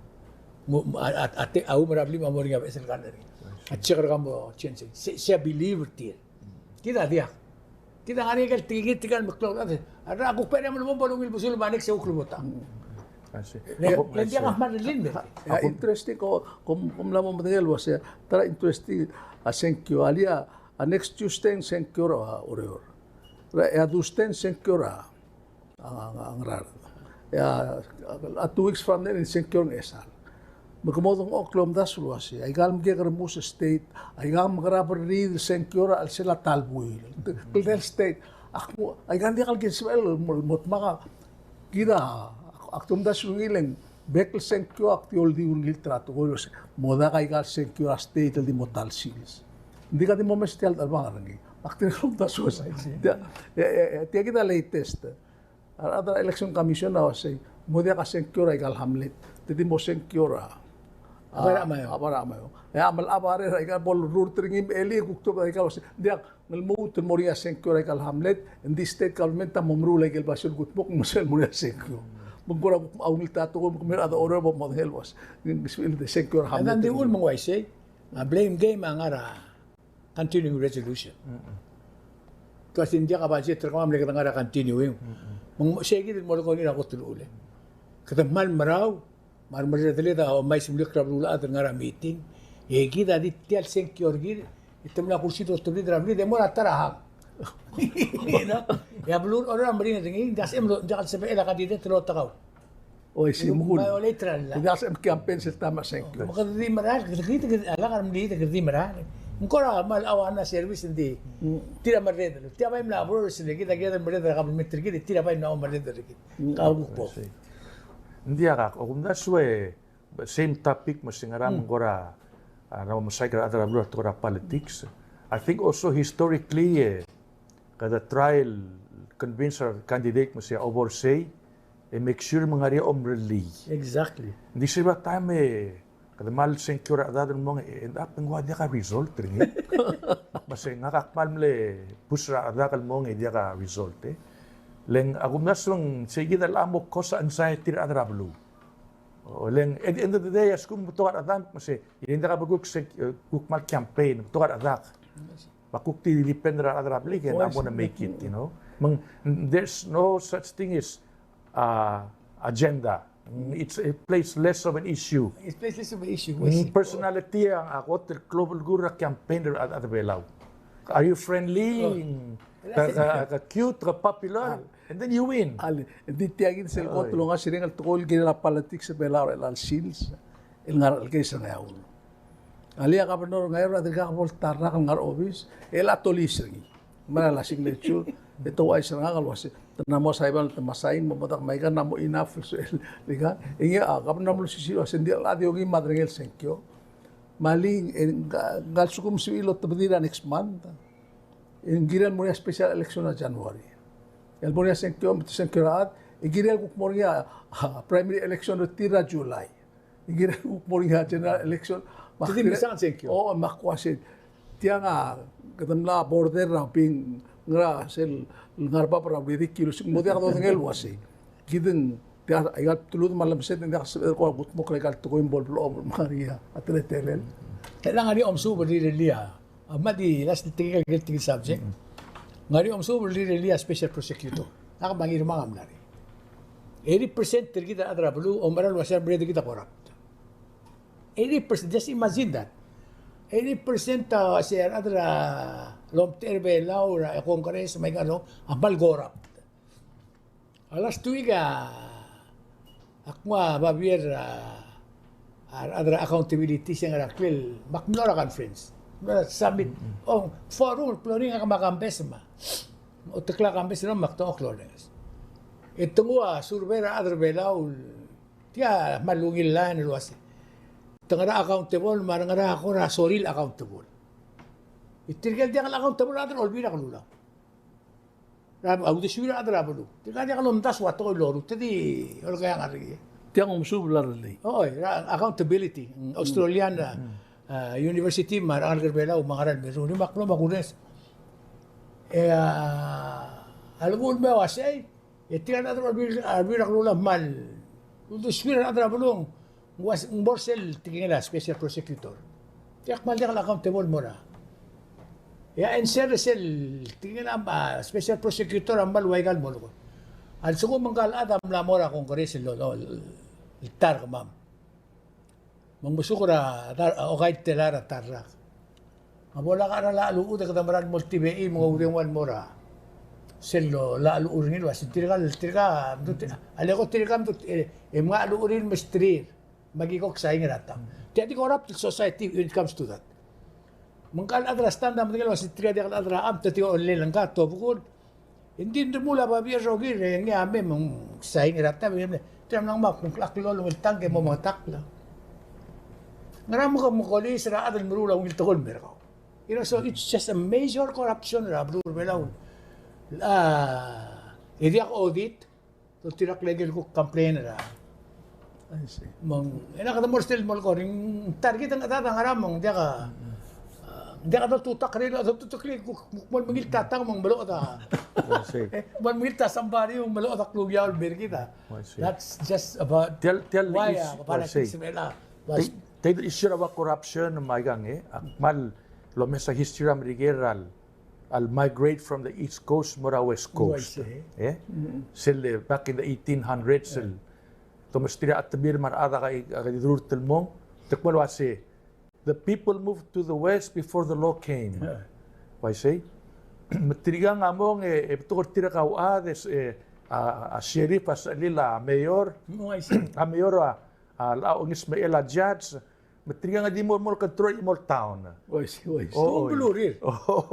Mo, mo, a, a, a, te, a um er a blim a mo er ngii a beches el kar er ngii. A check er kau mo change. Se, se a believe er tir. Kid a diak. Kid a ngar er ngii a ikel tekingit, tirka el meklou el chad. A rechad a kuk bai er a mle mo bo lungil besul me a next e kuk lebo ta. I see. Le, le ng diak a kmal rirellii el mei. Yeah, interesting, ko, kom, kom mla mo medengei el uasei, ta er a interesting a sengkio, a lia, a next Tuesday ng sengkio er a Oreor. E a Tuesday ng sengkio er a a, a, a Ngaraard. E a, a two weeks from then, e ng sengkio er a Ngchesar. Me ke mo dengchokl el omdasu el uasei, aika el mekek el remus er a state, aika el mekerang a berriid el sengkio er a chelsel a ta el buil. Kldei el state, ak mo, aika ng diak el kid el sebechel el mo, mo dmak a, kid a, ak, ak di omdasu er ngii el ng bek el sengkio ak di oldiu er ngii el ta er a tekoi el uasei, mo dak aika el sengkio er a state el di mo ta el sils. Ng di ka di mo mes tia el chelebangel er ngii. Ak di omdasu el uasei. Tia, e, e, e, tia kid a latest. A rechad er a Election Commission a uasei, mo diak a sengkio er aika el hamlet. Te di mo sengkio er a, a, Bai er a Chamayong. A Bai er a Chamayong. E a mle Bai er a, aika el bo lerurt er ngii me elii e kuk tuobed aika el uasei. Ng diak, ng lmuut el mo er ngii a sengkio er aika el hamlet, ng di state government a mo meruul aike el basio el kutmokl me sel mo er ngii a sengkio. Me ng kora kuk a ungil ta tekoi me kemiu a rechad er a Oreor bo modengei el uasei. Ng sebechir el sengkio er a hamlet. Ng di uchul me ng uaisei, a blame game a ngar er a continuing resolution. Because ng diak a budget er kemam le kede ngar er a continuing. Me ng sei kid el mo er kau er ngii er a kot el uchul e kede kmal merau, me a remerredeled a omais el meliuekl er a beluulechad el ngar er a meeting. E kid a di tia el sengkio er kid, e te mla kursi el otebedii er a blid, e mo er a ta er a hang. You know? E a beluu er a Oreor a meringel er ngii, ng diak el sebechel a candidate el otakau. Oi, se mekul. Bilateral. Kede di sebechem campaign sel taem er a sengkio. Me kede di merael, kede, kede, kede, a lak a remeliik e kede di merael. Ng kora kmal awareness service ng di. Mm. Tir a merreder. Tia bai mla brotherhood er kid, a kid a merreder er a kabelment er kid, tir a bai mla merreder er kid. Mm. Kau kuk bo. I see. Ng diak, ak, ak omdasu e, same topic me se ngera me ng kora, a, ng mo mesaik er a rechad er a beluu er a tekoi er a politics. I think also historically, e, kede try el convince a candidate me se a obo er sei, e make sure me ng ngar er ngii a omerellii. Exactly. Ng di se er a taem e kede kmal sengkio er a rechad el mong e end up e ng ua diak a result er ngii. Me se ngak a kmal mle push er a rechad el mong e diak a result, e. Le ng, a kumdasu e ng sei kid a locha mo cause anxiety er a rechad er a beluu. O, le ng, at the end of the day, a lsekum ng betok a rechad me se, e ng diak a bo kuk se, e, kuk kmal campaign, betok a rechad. Me a kuk di depend er a rechad er a blik e ng mo make it, you know. Me ng, there's no such thing as, uh, agenda. It's, it plays less of an issue. It plays less of an issue. Mm, personality a, a kot el klou el belkul er a campaign er a, a, a Belau. Are you friendly? Oh. Ka, ka, ka cute, ka popular, and then you win. Ale, di tia kid sel kot el ongasireng el tekoi el kirel a politics er a Belau er a election sils. El ngar er a case er a Ngeaur. Alii, a governor er a Ngeaur a dirkak bo el ta el rak el ngar er a obis, e le a tolii er ngii. Me a le signature, e te ouchais er ngak el uase, te mla mo saibal te mla sign, me mo dak me aika a mla mo enough el suel, el ika. E ngii a governor a mlo sisiu el uase, ng di a di ongim me a derengel sengkio. Me alii, e ng, ng kmal lsekum ng sebechir el otebedii er a next month. E ng kirel mo er ngii a special election er a January. El mo er ngii a sengkio, sengkio er a chad, e kirel kuk mo er ngii a, a, primary election er tir er a July. E kirel kuk mo er ngii a general election. Te di mle sengkio. O, me ak uase. Tiang a, kede mla border er a bing, ngar er a sel, ngar er a bab er a ridiculous. Ng mo diak dodengei el uase. Kid ng, tia, aika el bdelud me a lemesed, ng diak sebeched el kora kutmokl er aika el tekoi me bo el blechoel me ngar er ngii a teletelel. Kede ngar er ngii a omesuub el rirellii a A mla di last el tekingel, tekingel subject. Ngar er ngii a omesuub el rirellii a special prosecutor. Ak me a Ngirmang a mla er ngii. Eighty percent er kid a rechad er a beluu a oumera el uase a remerreder er kid a corrupt. Eighty percent, just imagine that. Eighty percent a uase a rechad er a lomtechei er a Belau er a Congress me aika el, a kmal corrupt. A last week a, ak nguu a babier a, a, a rechad er a accountability se ngar er a klel, me ak mlo er a conference. Mlo er a summit. O, forum el klou er ngii ngak me a Kambes me a. Otekla Kambes el me ak dengchokl el orrenges. E te nguu a survey er a rechad er a Belau, tia kmal ungil line el uase. te ngar er a accountable, me a re ngar er a kora sorir el accountable. E tirke el diak el accountable a rechad er a Olbiil er a Kelulau. Er a uldesuir a rechad er a beluu. Tirka diak lomdasu a tekoi el loruul, te di olekeang a rengii. Tiang omesuub el lerellii. Oi, er a accountability. Australian, a, a, university me a rengalek er a Belau me a ngerang el mirruul, me a klou me a kures. E a, a lenguu el mei a uasei, e tirka el rechad er a Olbiil, Olbiil er a Kelulau a kmal uldesuir a rechad er a beluu, ng ua se, ng mo er sel tekingel a special prosecutor. Tia kmal diak el accountable el mo er a. E a answer er sel tekingel a, a, special prosecutor a kmal ua ikal molekoi. A lsekum ngka el chad a mla mo er a Congress el, el, el ta er kemam. Me ng mesuk er a, a, okai el telael er a ta el rak. Me a bo lak er a llach el uchul e kede mera el mo oltibechii me ng oudengua el mo er a sel llach el uchul er ngii el uasei tirka, tirka, mdu, a leko tirka mdu, e, e mngai el uchul er ngii el mesterir. Me aki ko ksaing er a tang. Tia di corrupt el society when it comes to that. Me ngka el chad er a stand a medengei el uasei tirka diak el chad er a cham, te tirka olel ngka, tobekul. Engdi ng remuul a babier el rokir, e ngii a mei me ng ksaing er a tang, e mle, tia mla ngmai, me ng klou el ungil tang e mo mengetakl. Ngera me ke mekolis er a chad el meruul a ungil tekoi el mer kau. You know, so it's just a major corruption er a beluu er a Belau. A, e diak audit, so tirka el kirel kuk complain er a. I see. Me ng, e le kede mo er sel molekoi, ng ta er kid a chad a ngerang me ng diak a, a, diak a doltutakl er ngii, a doltutakl er ngii, kuk, kuk mo mengilt a tang me ng meloched a. I see. E, mo mengilt a somebody me ng meloched a klungiaol el mer kid a. I see. That's just about why, a, tia el, tia el issue, I see. Politics er a Belau. Tia, tia el issue er a corruption me aikang, e, a kmal lomes a history er a Merikel er a el migrate from the East Coast mo er a West Coast. Uaisei. E? Mm. Sel, e, back in the eighteen hundreds, yeah, el te mesterir a chetemir me a rechad a ka, a ka di dururt el mong, te kmo el uasei, the people moved to the West before the law came. Yeah. Uaisei? Me tirkang a mong e, e betok er tirka a uchad, e, a, a sheriff a sechelil a mayor. Mm, uaisei. A mayor a, a, a ongesmechel a judge, me tirkang a di mo, mo control el mo el town. Uaisei, uaisei. Oi. Oi.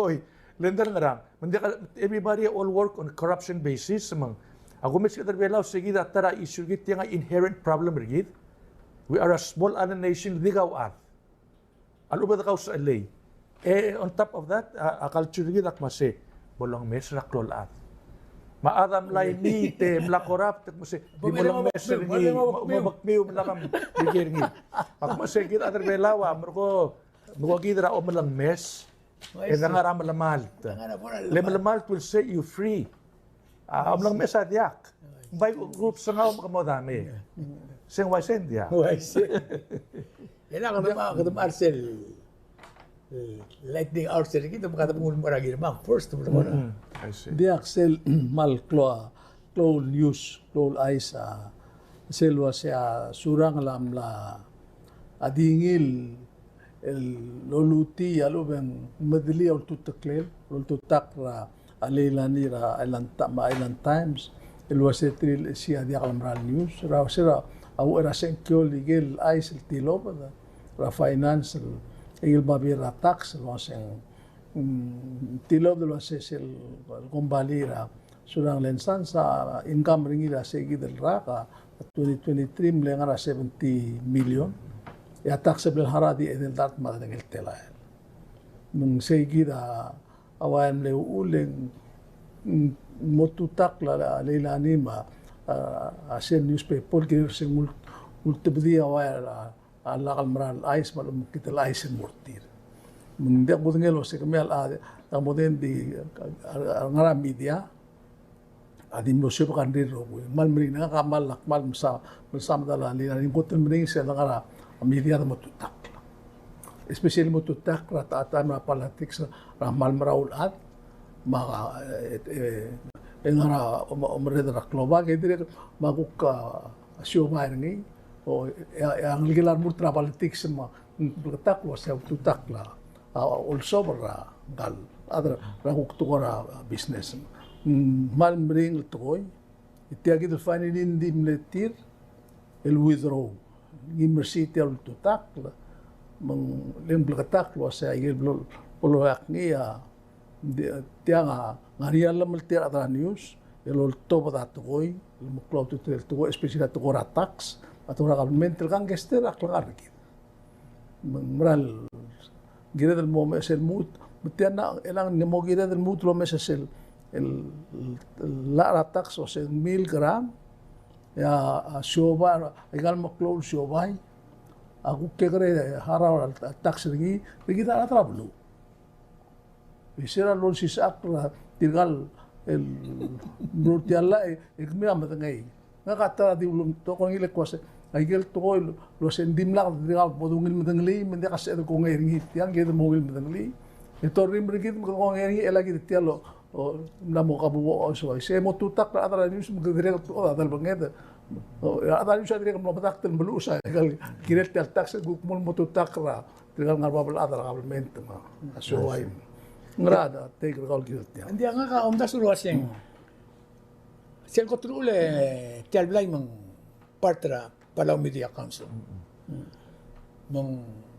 Oi. Le ng di ngerang. Me ng diak, everybody all work on a corruption basis, me ng. Ak omes er a Belau, se kid a ta er a issue er kid, tiang a inherent problem er kid. We are a small island nation, di kau chad. A lechub e de kau sechelei. E, on top of that, a, a culture er kid a kmo sei, bo lengmes er a klou el chad. Me a chad a mla imiit e mla corrupt, e kmo sei, di mo lengmes er ngii, mo, mo, mo, mo, me lak mle er ngii. Me a kmo sei kid a chad er a Belau a, merko, merko kid er a omelengmes, e de ngar er a melemalt. Le melemalt will set you free. A, omelengmes a diak. Bai group sengau me ke mo dame. Se ng uaisei ng diak. Uaisei. E le kede mo, kede mo er sel, e, lightning hour er kid, me kede mo er a Ngirmang first, mo er a. Mm, I see. Diak sel, kmal klou a, klou el news, klou el chais a, sel uasei a Surangel a mla, a di ngii el el lolutii a lechub e ng medelii a ultuteklel, ultutakl er a Leilani er a Island Ti-, me a Island Times, el uasei tir el isi a diak el mera el news, er a uasei er a uchei er a sengkio el ikel chais el tilobed, er a finance, el ikel babier er a tax, el uasei ng, mm, tilobed el uasei sel kombalii er a Surangel and Sons a income er ngii er a seikid el rak a twenty twenty-three mle ngar er a seventy million. E a tax el mle harau a di edei el dart me a dengel telael. Me ng seikid a ua el mle uchul e ng, mm, mo tutakl a Leilani me a, a, a sel newspaper el kirel se ng ul-, ultebedii a ua el a a lak el mera el chais me a lechub e ng kid el chais el mo er tir. Me ng diak bo dengei el uasei kemiu a, a, a mo dengei di, a, a, a ngar er a media, a di mlo suebek a rengrir el rokui. Kmal meringel, ngak a kmal, kmal mesa, mesa medal a Leilani, ng kot el meringel sel dengar er a media de mo tutakl. Especially mo tutakl er a, a taem er a politics er a kmal mera el chad, me a, e, e, e ngar er a, om-, omerreder er a klobak, e dirrek, me a kuk, a, siobai er ngii, o, e a, e a ngelekel a remurt er a politics me ng bleketakl el uasei a ultutakl a, a, olsobel er a ngka el chad er a kuk tekoi er a business. Mm, kmal meringel el tekoi, e tia kid el finally ng di mle tir el withdraw. Ngii me er sei tia el ultutakl, me ng, le ng bleketakl el uasei a ikel blo-, blo-, loia ngii a, Ng di, tiang a ngar er ngii a llemeltir a rechad er a news el oltobed a tekoi, el meklou a ultutelel el tekoi, especially a tekoi er a tax, a tekoi er a government, el kangkei er a klengar er kid. Me ng mera el kired el mo omes el lmuut, me tia ng, e ng mo kired el lmuut el omes sel, el, el, el llach er a tax el uase ng mil gram, e a, a siobai, aika el meklou el siobai, a kuk kekerei a harau er a tax er ngii, er kid a rechad er a beluu. E se er a lolsisechakl er tirka el, el meruul tia el llach, e kemiu a medengei. Ngak a ta er a di ulem tekoi el kmo uase, aike el tekoi el uase ng dimlak dirkak bo dungil medengelii, me ng diak a sebeched el kongei er ngii, tiang kid mo ungil medengelii. E te orrimel er kid me kede kongei er ngii, e le kid tia el, o, mla mo kabuoch, o, so, se mo tutakl er a chad er a news me kede dirrek el tekoi a delebenged. O, a chad er a news a dirrek el mlo medakt el meluches a, aika el kirel tia el tax, e kuk mo tutakl er a tirka el ngar er a bab el chad er a government me a siobai. Ngera a take er kau el kirel tiang? Ng diak, ngak a omdasu el uaseng. Sel kot el uchul e tia el blai me ng part er a Palau Media Council. Me ng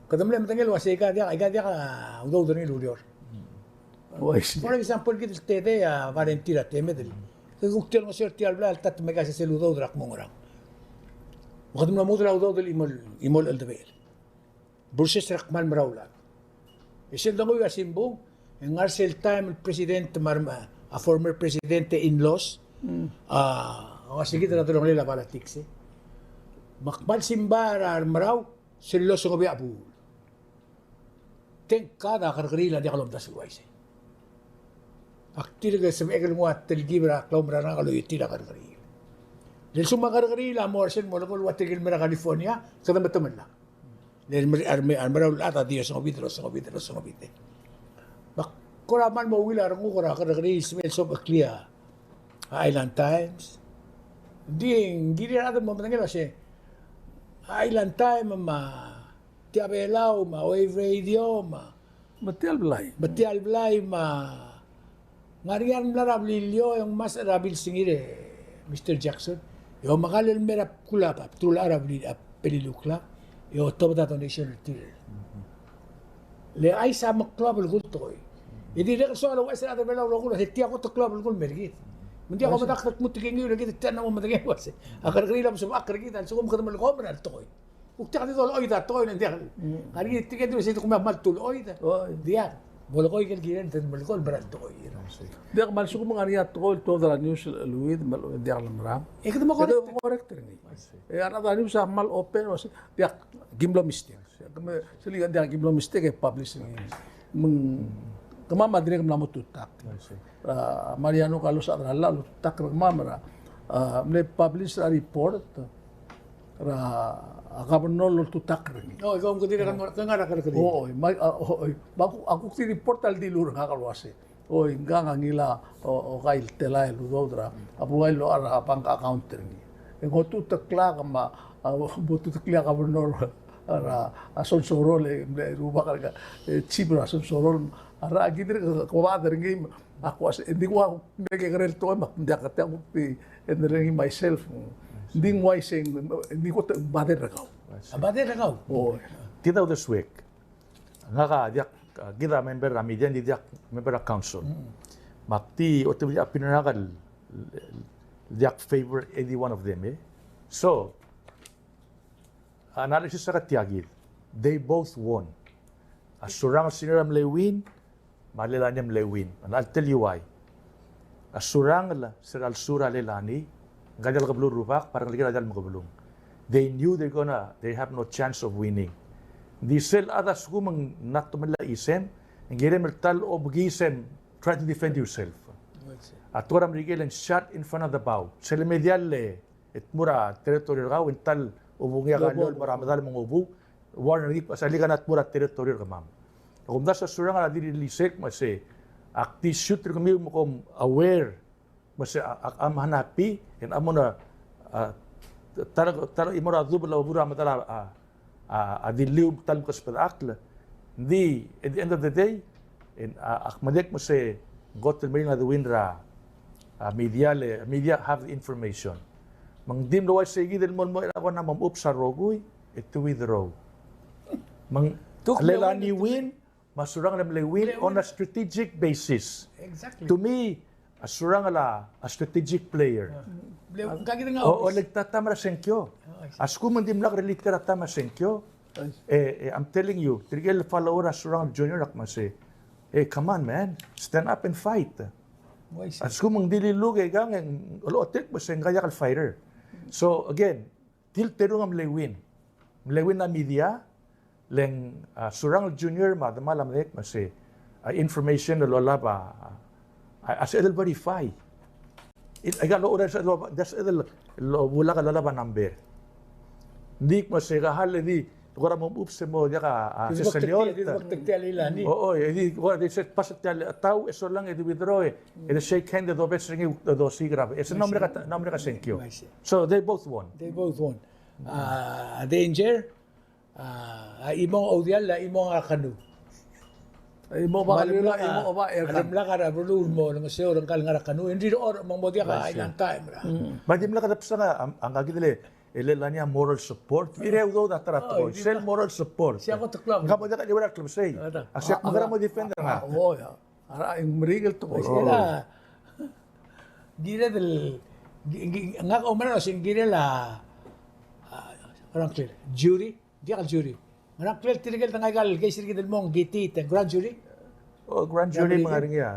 kede mle medengei el uasei aika diak, aika diak a udoud er ngii el ureor. Oh, I see. For example, kid el tedei a volunteer a temedel. Ke kuk tia el ngosuir tia el blai a le ta me aika sel udoud er a kmo ngerang. Me kede mlo model a udoud el chimo el, chimo el cheldebechel. Versus er a kmal merael el chad. E sel donguiu a simbung, e ng ngar sel taem el president me a, a former president e in-laws, a, a uase kid a delongelel a politics, e. Me a kmal simbai er a remerau, sel losengobia a buul. Thank God a kerrekeriil a diak lomdasu el uaisei. Ak dirk sebechek el nguu a telkib er a klaumerang er ngak el oitii a kerrekeriil. Le lsekum a kerrekeriil a mo er sel molekoi el ua tirke el mei er a California, kede metemellak. Le a remerau el chad a di osengobid, osengobid, osengobid. Me ak kora kmal mo ungil a renguk er a kerrekeriil el sebechel el sobecheklii a Island Times. Ng di, ng kirir a rechad el mo medengei el uase a Island Times me a Tia Belau me a Wave Radio me a, me tia el blai, me tia el blai me a Ngar er ngii a mla er a blil el eou e ng mla er a bilsengir e Mister Jackson. E omekall el mei er a bkul a bab, btelul a blil a Beliliou Club. E otobed a donation er tir. Le chais a meklou a belkul el tekoi. E dirrek el soal el ouchais er a rechad er a Belau el rokui el uase tia kot el klou a belkul el mei er kid. Me ng diak, ua, medakt el kmo te kingiu er kid, tia ng mo medengei el uase a kerrekeriil a mesebechakl er kid a lsekum kede melekomer a tekoi. Kuk diak di dolechoid a tekoi, ng diak. Ngar er ngii tirke el di uase te kuk me a kmal tulechoid. Oi. Diak. Molekoi ikel kirel, te melekoi el mera el tekoi. Diak, me a lsekum ng ngar er ngii a tekoi el tuobed er a news el, el uid, me ng diak lemerang. E kede mo correct. Kede mo correct er ngii. E a rechad er a news a kmal open, uase, diak, kim mlo mistake. Kemam, sel diak, kim mlo mistake e publish er ngii. Me ng, kemam a dirrek el mla mo tutakl. A, Mariano Carlos a chad er a llach a oltutakl er kemam er a, a, mle publish a report er a, a, governor el oltutakl er ngii. O, ika, me kede dirrek el mo, ke ngar er a kerrekeriil. O, o, me a, o, o, me a kuk, a kuk di report a ldilu er ngak el uase, o, ngkang a ngilai, o, okai el telael el udoud er a, a buai el locha er a bank account er ngii. E ng otuteklak me a, a, bo otuteklii a governor er a, a, Sonsorol, e, mle rubak er ngii, e, chief er a Sonsorol, a, er a, kid er a, ko bad er ngii, ak uase, e ng di kuk mle kekerei el tekoi me ak diak, tia kuk di, e ng di er ngii myself. Ng di ng uaisei, e ng di kuk te, bother er kau. A, bother er kau. O. Tia a uldesuek. Ngak a diak, a, kid a member er a media, ng di diak member er a council. Me ak di, otebedii a opinion er ngak el, el diak favor any one of them, e. So, analysis er a tia kid. They both won. A Surangel senior a mle win, me a Lelani a mle win. And I'll tell you why. A Surangel, se er a lsu er a Lelani, ngka a diak el kebelung el rubak, me a rengelekir a diak el mekebelung. They knew they're gonna, they have no chance of winning. Ng di sel chad a lsekum ng mla tomellii a chisem, ng kirem el ta el obekiis e try to defend yourself. A tekoi er a Merikel e ng shot in front of the bow. Sel media el e tmuu er a territory er kau, e ng ta el obengii a kallol el mo er a medal me ng obuuch, warn er ngii el kmo se a lika ng tmuu er a territory er kemam. Ak omdasu a Surangel a di release el kmo se, ak di shoot er kemiu me kom aware, me se a, a, I'm unhappy, e ng mo er a, a, ta er, ta er a chimo er a dubech el obur a medal a, a, a, a dilu me ta el mkesbedechakl. Ng di, at the end of the day, e ng, a, ak medengei el kmo se ng kot el meringel a de win er a, a, media le, media have the information. Me ng di mlo uaisei kid el mo, mo, er a kuk mo oops a rokui, e te withdraw. Me ng, a Lelani win, me a Surangel a mle win on a strategic basis. Exactly. To me, a Surangel a, a strategic player. O, olekta a taem er a sengkio. A lsekum ng dimlak relate er a taem er a sengkio, Eh, eh, I'm telling you, tirke el follower er a Surangel Junior a kmo se, "Hey, come on, man. Stand up and fight." A lsekum ng di liluk e ikang e ng lochotii el kmo se ngak a fighter. So, again, di le terung a mle win. Mle win a media, le ng, a, Surangel Junior me a demal a medengei el kmo se, a, information el olab a, a, a sebeched el verify. Aika el locha, sebeched el, sebeched el obulak el olab a number. Ng di kmo se ka hal e di kora mo move se mo diak a, a, seseliol. O, o, e di kora di se pass er tia el tau, e solang e di withdraw e, e di shake hand e dobes er ngii e dosiik er a, e se ng mla er a, ng mla er a sengkio. So they both won. They both won. A, a danger, a, a chimo a oudiall, a chimo a kanu. Chimo a oba, me a lemlak, chimo a oba, a lemlak a beluu el mo olengeseu er ngka el ngar er a kanu. E ng di rechorech me ng mo diak a island time er a. Me a dimlak a debsang a, a, a ngka kid el, el lani a moral support. Ireu udoud a ta er a tekoi. Sel moral support. Sia ko teklong. Ngka mo diak a liuara el klebesei. A sia ko ngera mo defend er ngak. A, o, ia. A, ng meringel el tekoi. Sera, kired el, ki-, ki-, ngak a oumera el osengkir el a, a, ngerang klel, jury, diak el jury. Ngerang klel tirke el dengai aika el case er kid el mong, kitii, te grand jury. O, grand jury me ng ngar er ngii a.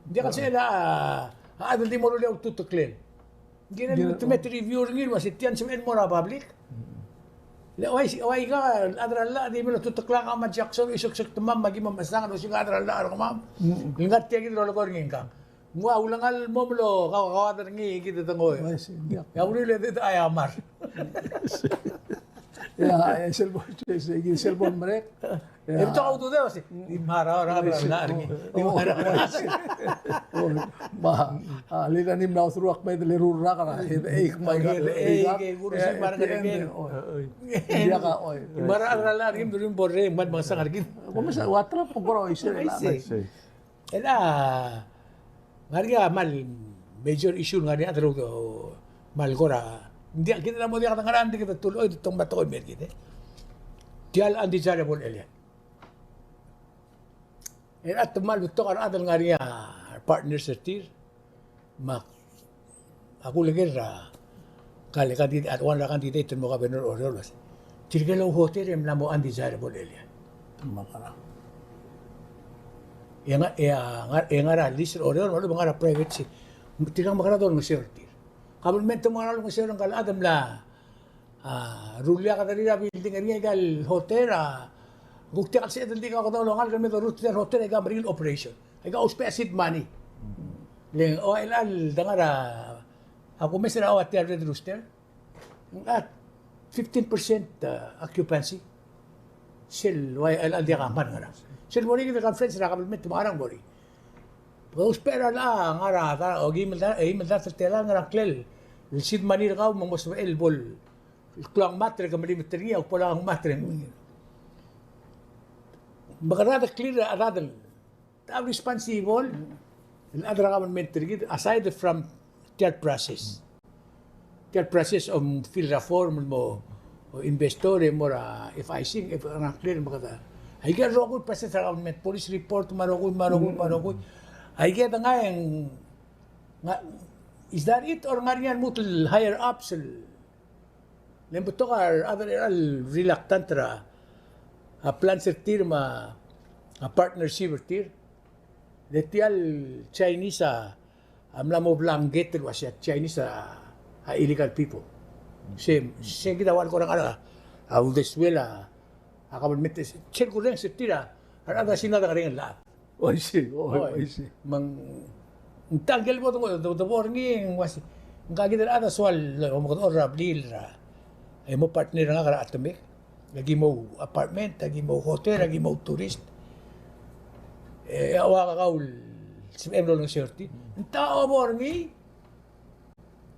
Diak el sel a, a, chad el di mo rullii a ultuteklel. Ng kirel el ultimate review er ngii el uase tia ng sebeched el mo er a public. Le uai, uai aika el chad er a llach a di mle ultuteklak a kmo a Jackson, Isaac Sektemam, me aki mo mechesang el osiik a chad er a llach er kemam. Ng ngar tia kid el lolekoi er ngii ngkang. Ng ua ulengal el mo mlo kau, kauchad er ngii kid a dengoi. Ia, uriul e di, di aiamar. Ia, e sel bo, sel bo merek. E betok a ududel, se, di mara, mara, mara, mara, mara. Ma, a, lila ni mla oteruak me de le rurrak, a, e, e, ma, e, e, e, kurusik, mara, mara, mara. Ia ka, oi. Mara, mara, mara, kim durim borre, mat, masa, ngar, kim. Ko mesa, ua tra, po, kora, oi, se, la, oi, se. Chelecha, ngar er ngii a kmal major issue el ngar er ngii a chad er a, kmal kora. Ng diak, kid a mo diak dengar er ngii, kid a tuluuch, e tong me a tekoi el mer kid, e. Tia el undesirable alien. E a te kmal betok a rechad el ngar er ngii a partners er tir. Me a A kuleker er a, kale candidate, one er a candidate el mo governor er Oreor el uase, tirke el ouhotel e mla mo undesirable alien. Me a ngar, e ngar, e a ngar, e ngar er a list er Oreor me a lechub e ngar er a private se, tirka a mekerang e dolengeseu er tir. Kabelment a mekerang e dolengeseu er ngka el chad el mla, a, rullii a kederir a building er ngii, aika el hotel, a, kuk diak el sebeched el di kau kede olengalek el me doruul tia el hotel, aika meringel operation. Aika ousbech a seed money. Le, o, el, el, dengar er a, a kumes er a, o, tia el Red Rooster. A fifteen percent, uh, occupancy. Sel, ua, el, el diak a kmal ngerang. Sel bo er ngii kid el conference er a kabelment me a ngerang bo er ngii. Bo ousbech er a, ngar er a, o, eim el dart, eim el dart el telael ngerang klel. El seed money er kau me ng mo sebechel el bo el klou a ngmatr e ke melimet er ngii, a kbo lak a ngmatr e ng. Me kede clear a chad el a responsible el chad er a government er kid, aside from tia el process. Tia el process el fill er a form el mo, o, investor e mo er a F I C, e ngar er ngii me kede. Aike el rokui el process er a government, police report, me a rokui, me a rokui, me a rokui. Aike el dengai e ng, is that it or ngar er ngii a lmuut el higher ups el Le ng betok a rechad er a reluctant er a, a plans er tir me a, a partnership er tir. Le tia el Chinese a, a mla mo blanket el uasei a Chinese a, a illegal people. Se, se kid a ua el kora ngar er a, a uldesuel a, a kabelment, sel kurrenges er tir a, a rechad er a Sina a dengerenger el chad. Oi, se, oi, oi, se. Me ng, ng ta ngike el bo de, de, de bo er ngii, ng uasei. Ngka kid el chad a soal, el mo kede orr er a blil er a, e mo partner er ngak er a Atomic. Aki mo apartment, aki mo hotel, aki mo tourist. E, e a ua kau el sebechem el olengeseu er tir. Ng ta a bo er ngii,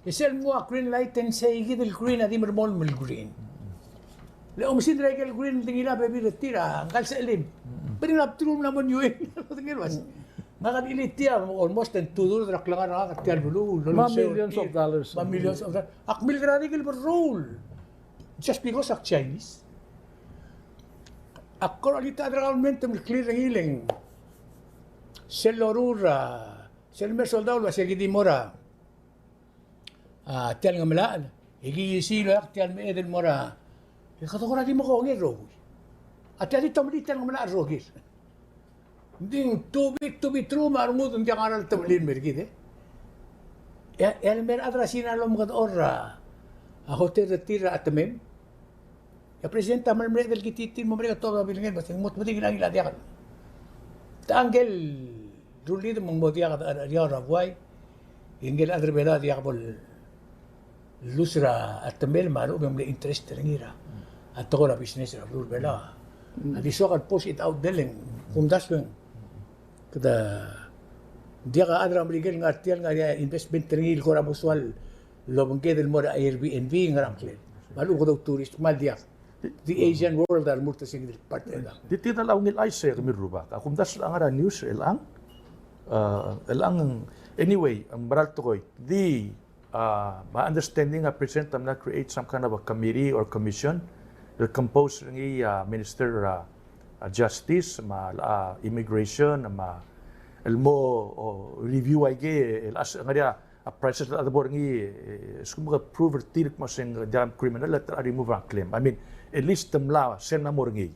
E sel mnguu a green light e ng sei kid el green a di melemolem el green. Le oumesingd er aike el green el di ngilai a bebil er tir a ngka el sechelim. Bering a bdelul mla mo niuing. Ngak a di chilitii a almost e ng two-third er a klengar er ngak er tia el beluu. Me a millions of dollars. Me a millions of dollars. Ak milkeradik el berroul. Just because ak Chinese. Ak kora chelitii a chad er a government me ng clear er ngii el ng sel loruul er a, sel mer soldau el uasei ki di mo er a A, tia el ngemelachel, e ki isiich el oeak tia el meched el mo er a, E kede kora di mo kongei el rokui. A tia di temellii tia el ngemelachel el rokir. Ng di too big to be true me a rengud ng diak a ngar er a temellii el mer kid e. E a, e a le mer a chad er a Sina el omekedechor er a hotel er tir er a chetemem. E a president a mla mereched el kititii el mo merek a tobed a bilngel, me se ng mo tobedii el ngilai a diak. Te ngike el rullid me ng mo diak a, a, a, er a buai. E ngike el chad er a Belau a diak bo le lose er a temel me a lechub e ng mle interest er ngii er a tekoi er a business er a beluu er a Belau. A di soak el push it out, e le ng kumdasu e ng kede diak a chad er a Merikel el ngar tia el ngar er ngii a investment er ngii el kora mo soal el obengked el mo er a Airbnb, ngar er a ngklel. Me a lechub e kede tourist, me a diak. The Asian world a remurt er se el kid el part er a. Di tia el ungil chais e kemiu el rubak. A kumdasu el ngar er a news er chelechang. A, chelechang, anyway, ng mera el tekoi. Di, a, my understanding a president a mla create some kind of a committee or commission el compose er ngii a Minister er a, a, Justice, me a, a, Immigration, me a, el mo, o, review aike el as, ngar er ngii a a process el chad a bo er ngii, e, a lsekum ke prove er tir el kmo se ng diak a criminal, e te remove a claim. I mean, at least te mla, sel mla mo er ngii.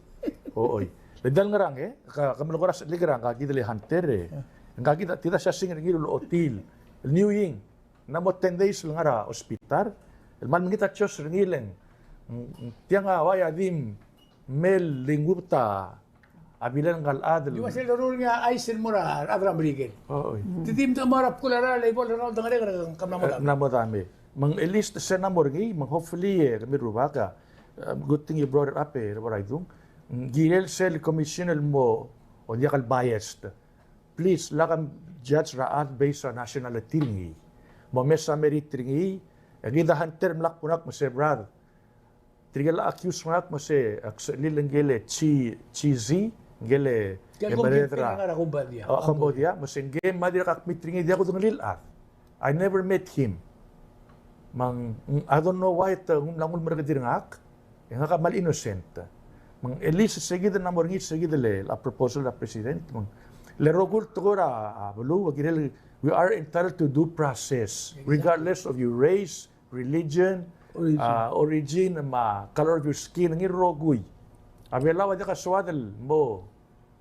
O, oi. Le diak el ngerang, e, ke, ke melekoi er a sechelik er a ngka kid el Hunter, e. Ngka kid a, tia a siasing er ngii el ulechotii el New Ying. Ng mla mo ten days el ngar er a hospital. El kmal mekngit a choice er ngii el ng, ng, tiang a uai a di mle ngubet a a bilel ngka el chad el. Di ua sel doruul er ngii a chais el mo er a rechad er a Merikel. O, oi. Te di mdechor a bkul a rael e bo el rengau el dengereker e ng mla mo dam. E, mla mo dam e. Me ng at least sel mla mo er ngii, me ng hopefully, e, kemiu el rubak a, um, good thing you brought it up, e, Rubak Idung. Ng kirel sel commission el mo, o diak el biased. Please, lak a judge er a chad based on nationality er ngii. Mo mes a merit er ngii, e kid a Hunter mla kmo ngak me se brother. Tirke el accuse er ngak me se, ak sebechir el ngike el Chi, Chi Zi, ngike el, ngike el e, Cambodia. A, Cambodia, me se ngike me a dirrek ak meet er ngii, diak kudengelii el chad. I never met him. Me ng, I don't know why te ng mla nguu el merekedir er ngak, e ngak a kmal innocent. Me ng at least se kid el mla mo er ngii, se kid el, a proposal er a president. Me ng, le rokui el tekoi er a, a, beluu, a kirel, we are entitled to due process, exactly, regardless of your race, religion, origin, a, origin, me a color of your skin, ngii el rokui. A Belau a diak a soad el mo,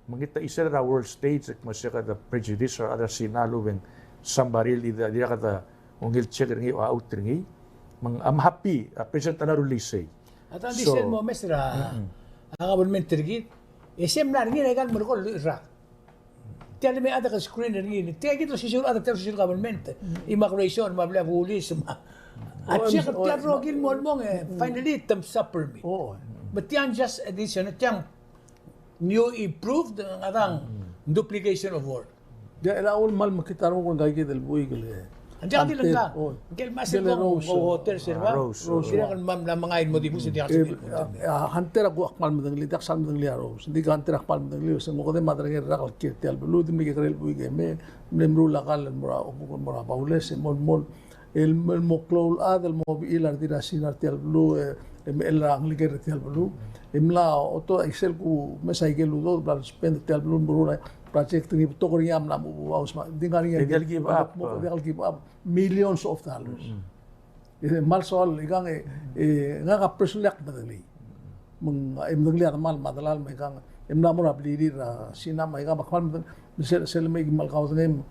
me ng di ta isel er a world stage, me se kede prejudice er a rechad er a Sina el lubeng somebody el di, di, di kede ungil check er ngii, o out er ngii. Me ng, I'm happy, a president a mla rullii sei. A ta di sel mo mes er a, a government er kid, e se mla er ngii er a ikal merekong el rak. Tia el me a chad a screen er ngii. Tia kid el social, a chad er tia el social government. Immigration, me a blil a bulis, me a. A check er tia el rokui el mo el mong, e, finally, te msa permit. Me tiang just addition, tiang new improved, a dang duplication of work. Diak el ua el kmal mekngit a renguk er ngka kid el buik el. Ng diak di le ngka. Ngke el mla sel kmo ng hotel se er a Rose. Rose. Dirrek el mla mengai el mo dibus e diak el sebechir el mo. A, a, Hunter a kuk kmal medengelii, diak sal medengelii a Rose. Ng di Hunter a kmal medengelii, se ng okedei me a derengel el rak el kiei er tia el beluu, di mle kekerei el buik e mei, mle meruul a kall el mo er a, mo er a Baules, e mo, mo, el, el mo klou el chad, el mo bechil a redil er a Sina er tia el beluu, e, e mechell a ngelekel er tia el beluu. E mla oto, isel kumes a ikel udoud, bla el spend er tia el beluu, meruul a project er ngii, betok er ngii a mla mo, mo, mo, di ngar er ngii a, diak el give up, diak el give up. Millions of dollars. E kmal soal, ikang e, e, ngak a personally ak medengelii. Me ng, e medengelii a demal me a delal me ikang, e mla mo er a blirir er a Sina me ikang, me ak kmal medeng, me sel, sel me ki kmal kaudengei, me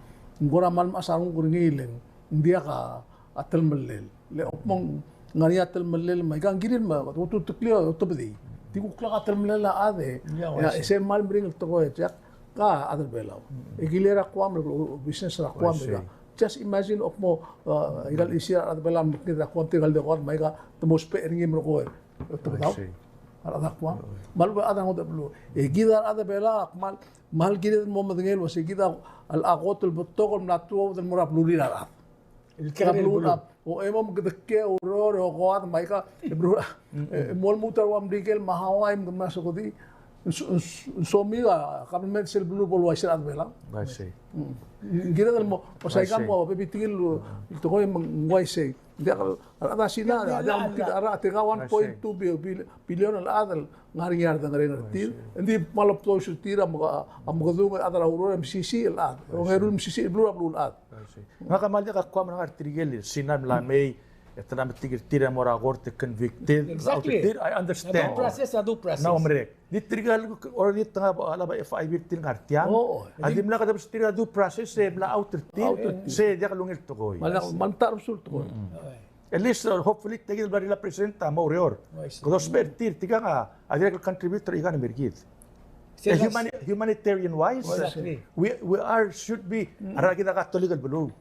ng kora kmal mechas a renguk er ngii le ng diak a telemellel. Le kmo ng ngar er ngii a telemellel me ikang kirir me, otuteklii, otobedii. Di kuk lak a telemellel a chad e, e sel kmal meringel tekoi e diak, ka chad er a Belau. E kiler a Guam, business er a Guam, e ka. Just imagine, kmo, a, ikal isi a rechad er a Belau a mekngit er a Guam, tirkal di ko me ika, te mo ousbech er ngii me ko, e, te bedau. A rechad er a Guam. Me a lechub e a rechad er a ngodech el beluu. E kid a rechad er a Belau, kmal, kmal kired el mo medengei el uasei kid a, a kot el betok el mla tuobed el mo er a belurir a rechad. El kekerei el beluu. O, e mo mekedekei a ureor, e okoad, me aika, e beluu, e, e mo lmuut er a ua Merikel me a Hawaii, me kede mla sokodii, ng so-, ng so-, ng somiu a kabelment sel beluu bo el uaisei er a rechad er a Belau. Uaisei. Mm. Ng kired el mo, o saika mo, bebil tirke el, el tekoi me ng uaisei. Ng diak el, a rechad er a Sina, a diak el, a rechad er a tirka one point two bi-, bil-, billion el chad el ngar er ngii a redengerenger er tir. Uaisei. Ng di kmal obtoues er tir a meke-, a mekedung, a chad er a ureor, e mesisiich el chad. Uaisei. Ongeru el mesisiich el beluu er a beluulechad. Uaisei. Ngak a kmal diak a Guam er ngak er tirke el Sina el mla mei, E te mla metik er tir e mo er a court e convicted, exactly, out er tir, I understand. A due process, a due process. Ng merek. Di tirka el, already te ngar er a F I B er tir el ngar tiang. Oh, oh. A dimlak debes er tir a due process e mla out er tir. Out er tir. Se diak lungil tekoi. Mla, mla ta er a besul tekoi. Mm. At least, uh, hopefully, tia kid el bla er a present a mo oureor. Oh, I see. Kede ousbech er tir, tirkang a dirrek el contributor er a economy er kid. E humani-, humanitarian wise, exactly, we, we are, should be, mm, a rechad er kid a Katolik el beluu.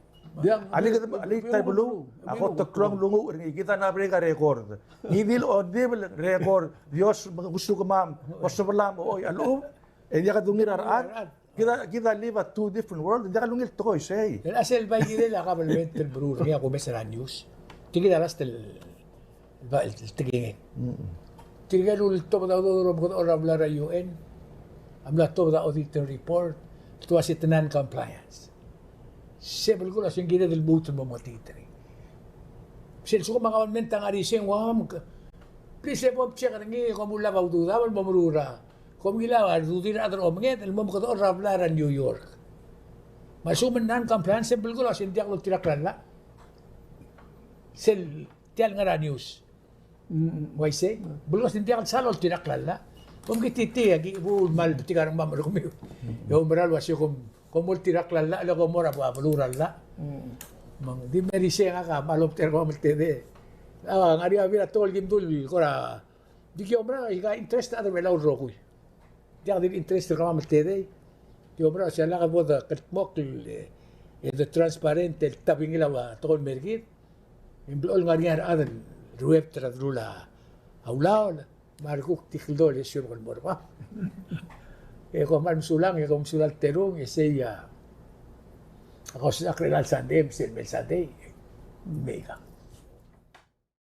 Diak, a le kede, a le kede beluu, a kot el klou a lunguuch er ngii, kid a ngar er a record. Ngii di el ongdibel record, Dios, ngosukemam, osebelam, oi, a lechub, e diak dungil a rechad. Kid a, kid a live a two different world, diak lungil tekoi sei. El a sel bai kirel a kabelment el meruul er ngii a kumes er a news. Tia kid a last el, el ba-, el tekingek. Mm. Tirke el ultobed a udoud el omekedechor er a blai er a U N a mla tobed a audit report, el ua se te non-compliance. Se belkul a se ng kired el lmuut el mo metik er ngii. Sel lsekum a kabelment a ngar er isei e ng ua, please e bo mcheck er ngii, kom ulab a ududam el mo meruul er a, kom ngilai a ududir a rechad er a omenged el mo omekedechor er a blai er a New York. Me a lsekum ng non-compliance, se belkul a se ng diak loltirakl a llach. Sel tia el ngar er a news. Mm, uaisei, belkul a se ng diak el sal oltirakl a llach. Kom kititii a ki bo el mal betik a rengmam er kemiu. E oumera el ua se kom, kom oltirakl a llach, le kom mo er a beluu er a llach. Mm. Me ng di mei er isei ngak a mal omtechei er kemam el tedei. A, ngar er ngii a bebil a tekoi el kim dul kora. Di ki oumera, ika interest a chad er a Belau el rokui. Diak di interest er kemam el tedei. Di oumera, se lak bo de kldmokl, e, e de transparent el tabingel a tekoi el mer kid. E ng blechoel ngar er ngii a rechad el ruebet er a delul a ulaol, me a rekuk di kldol e suebek el mo er bab. E kom kmal mesulang, e kom mesulang el terung, e sei a, a kausisechakl er chelecha el sandei, me sel mei el sandei, me ikang.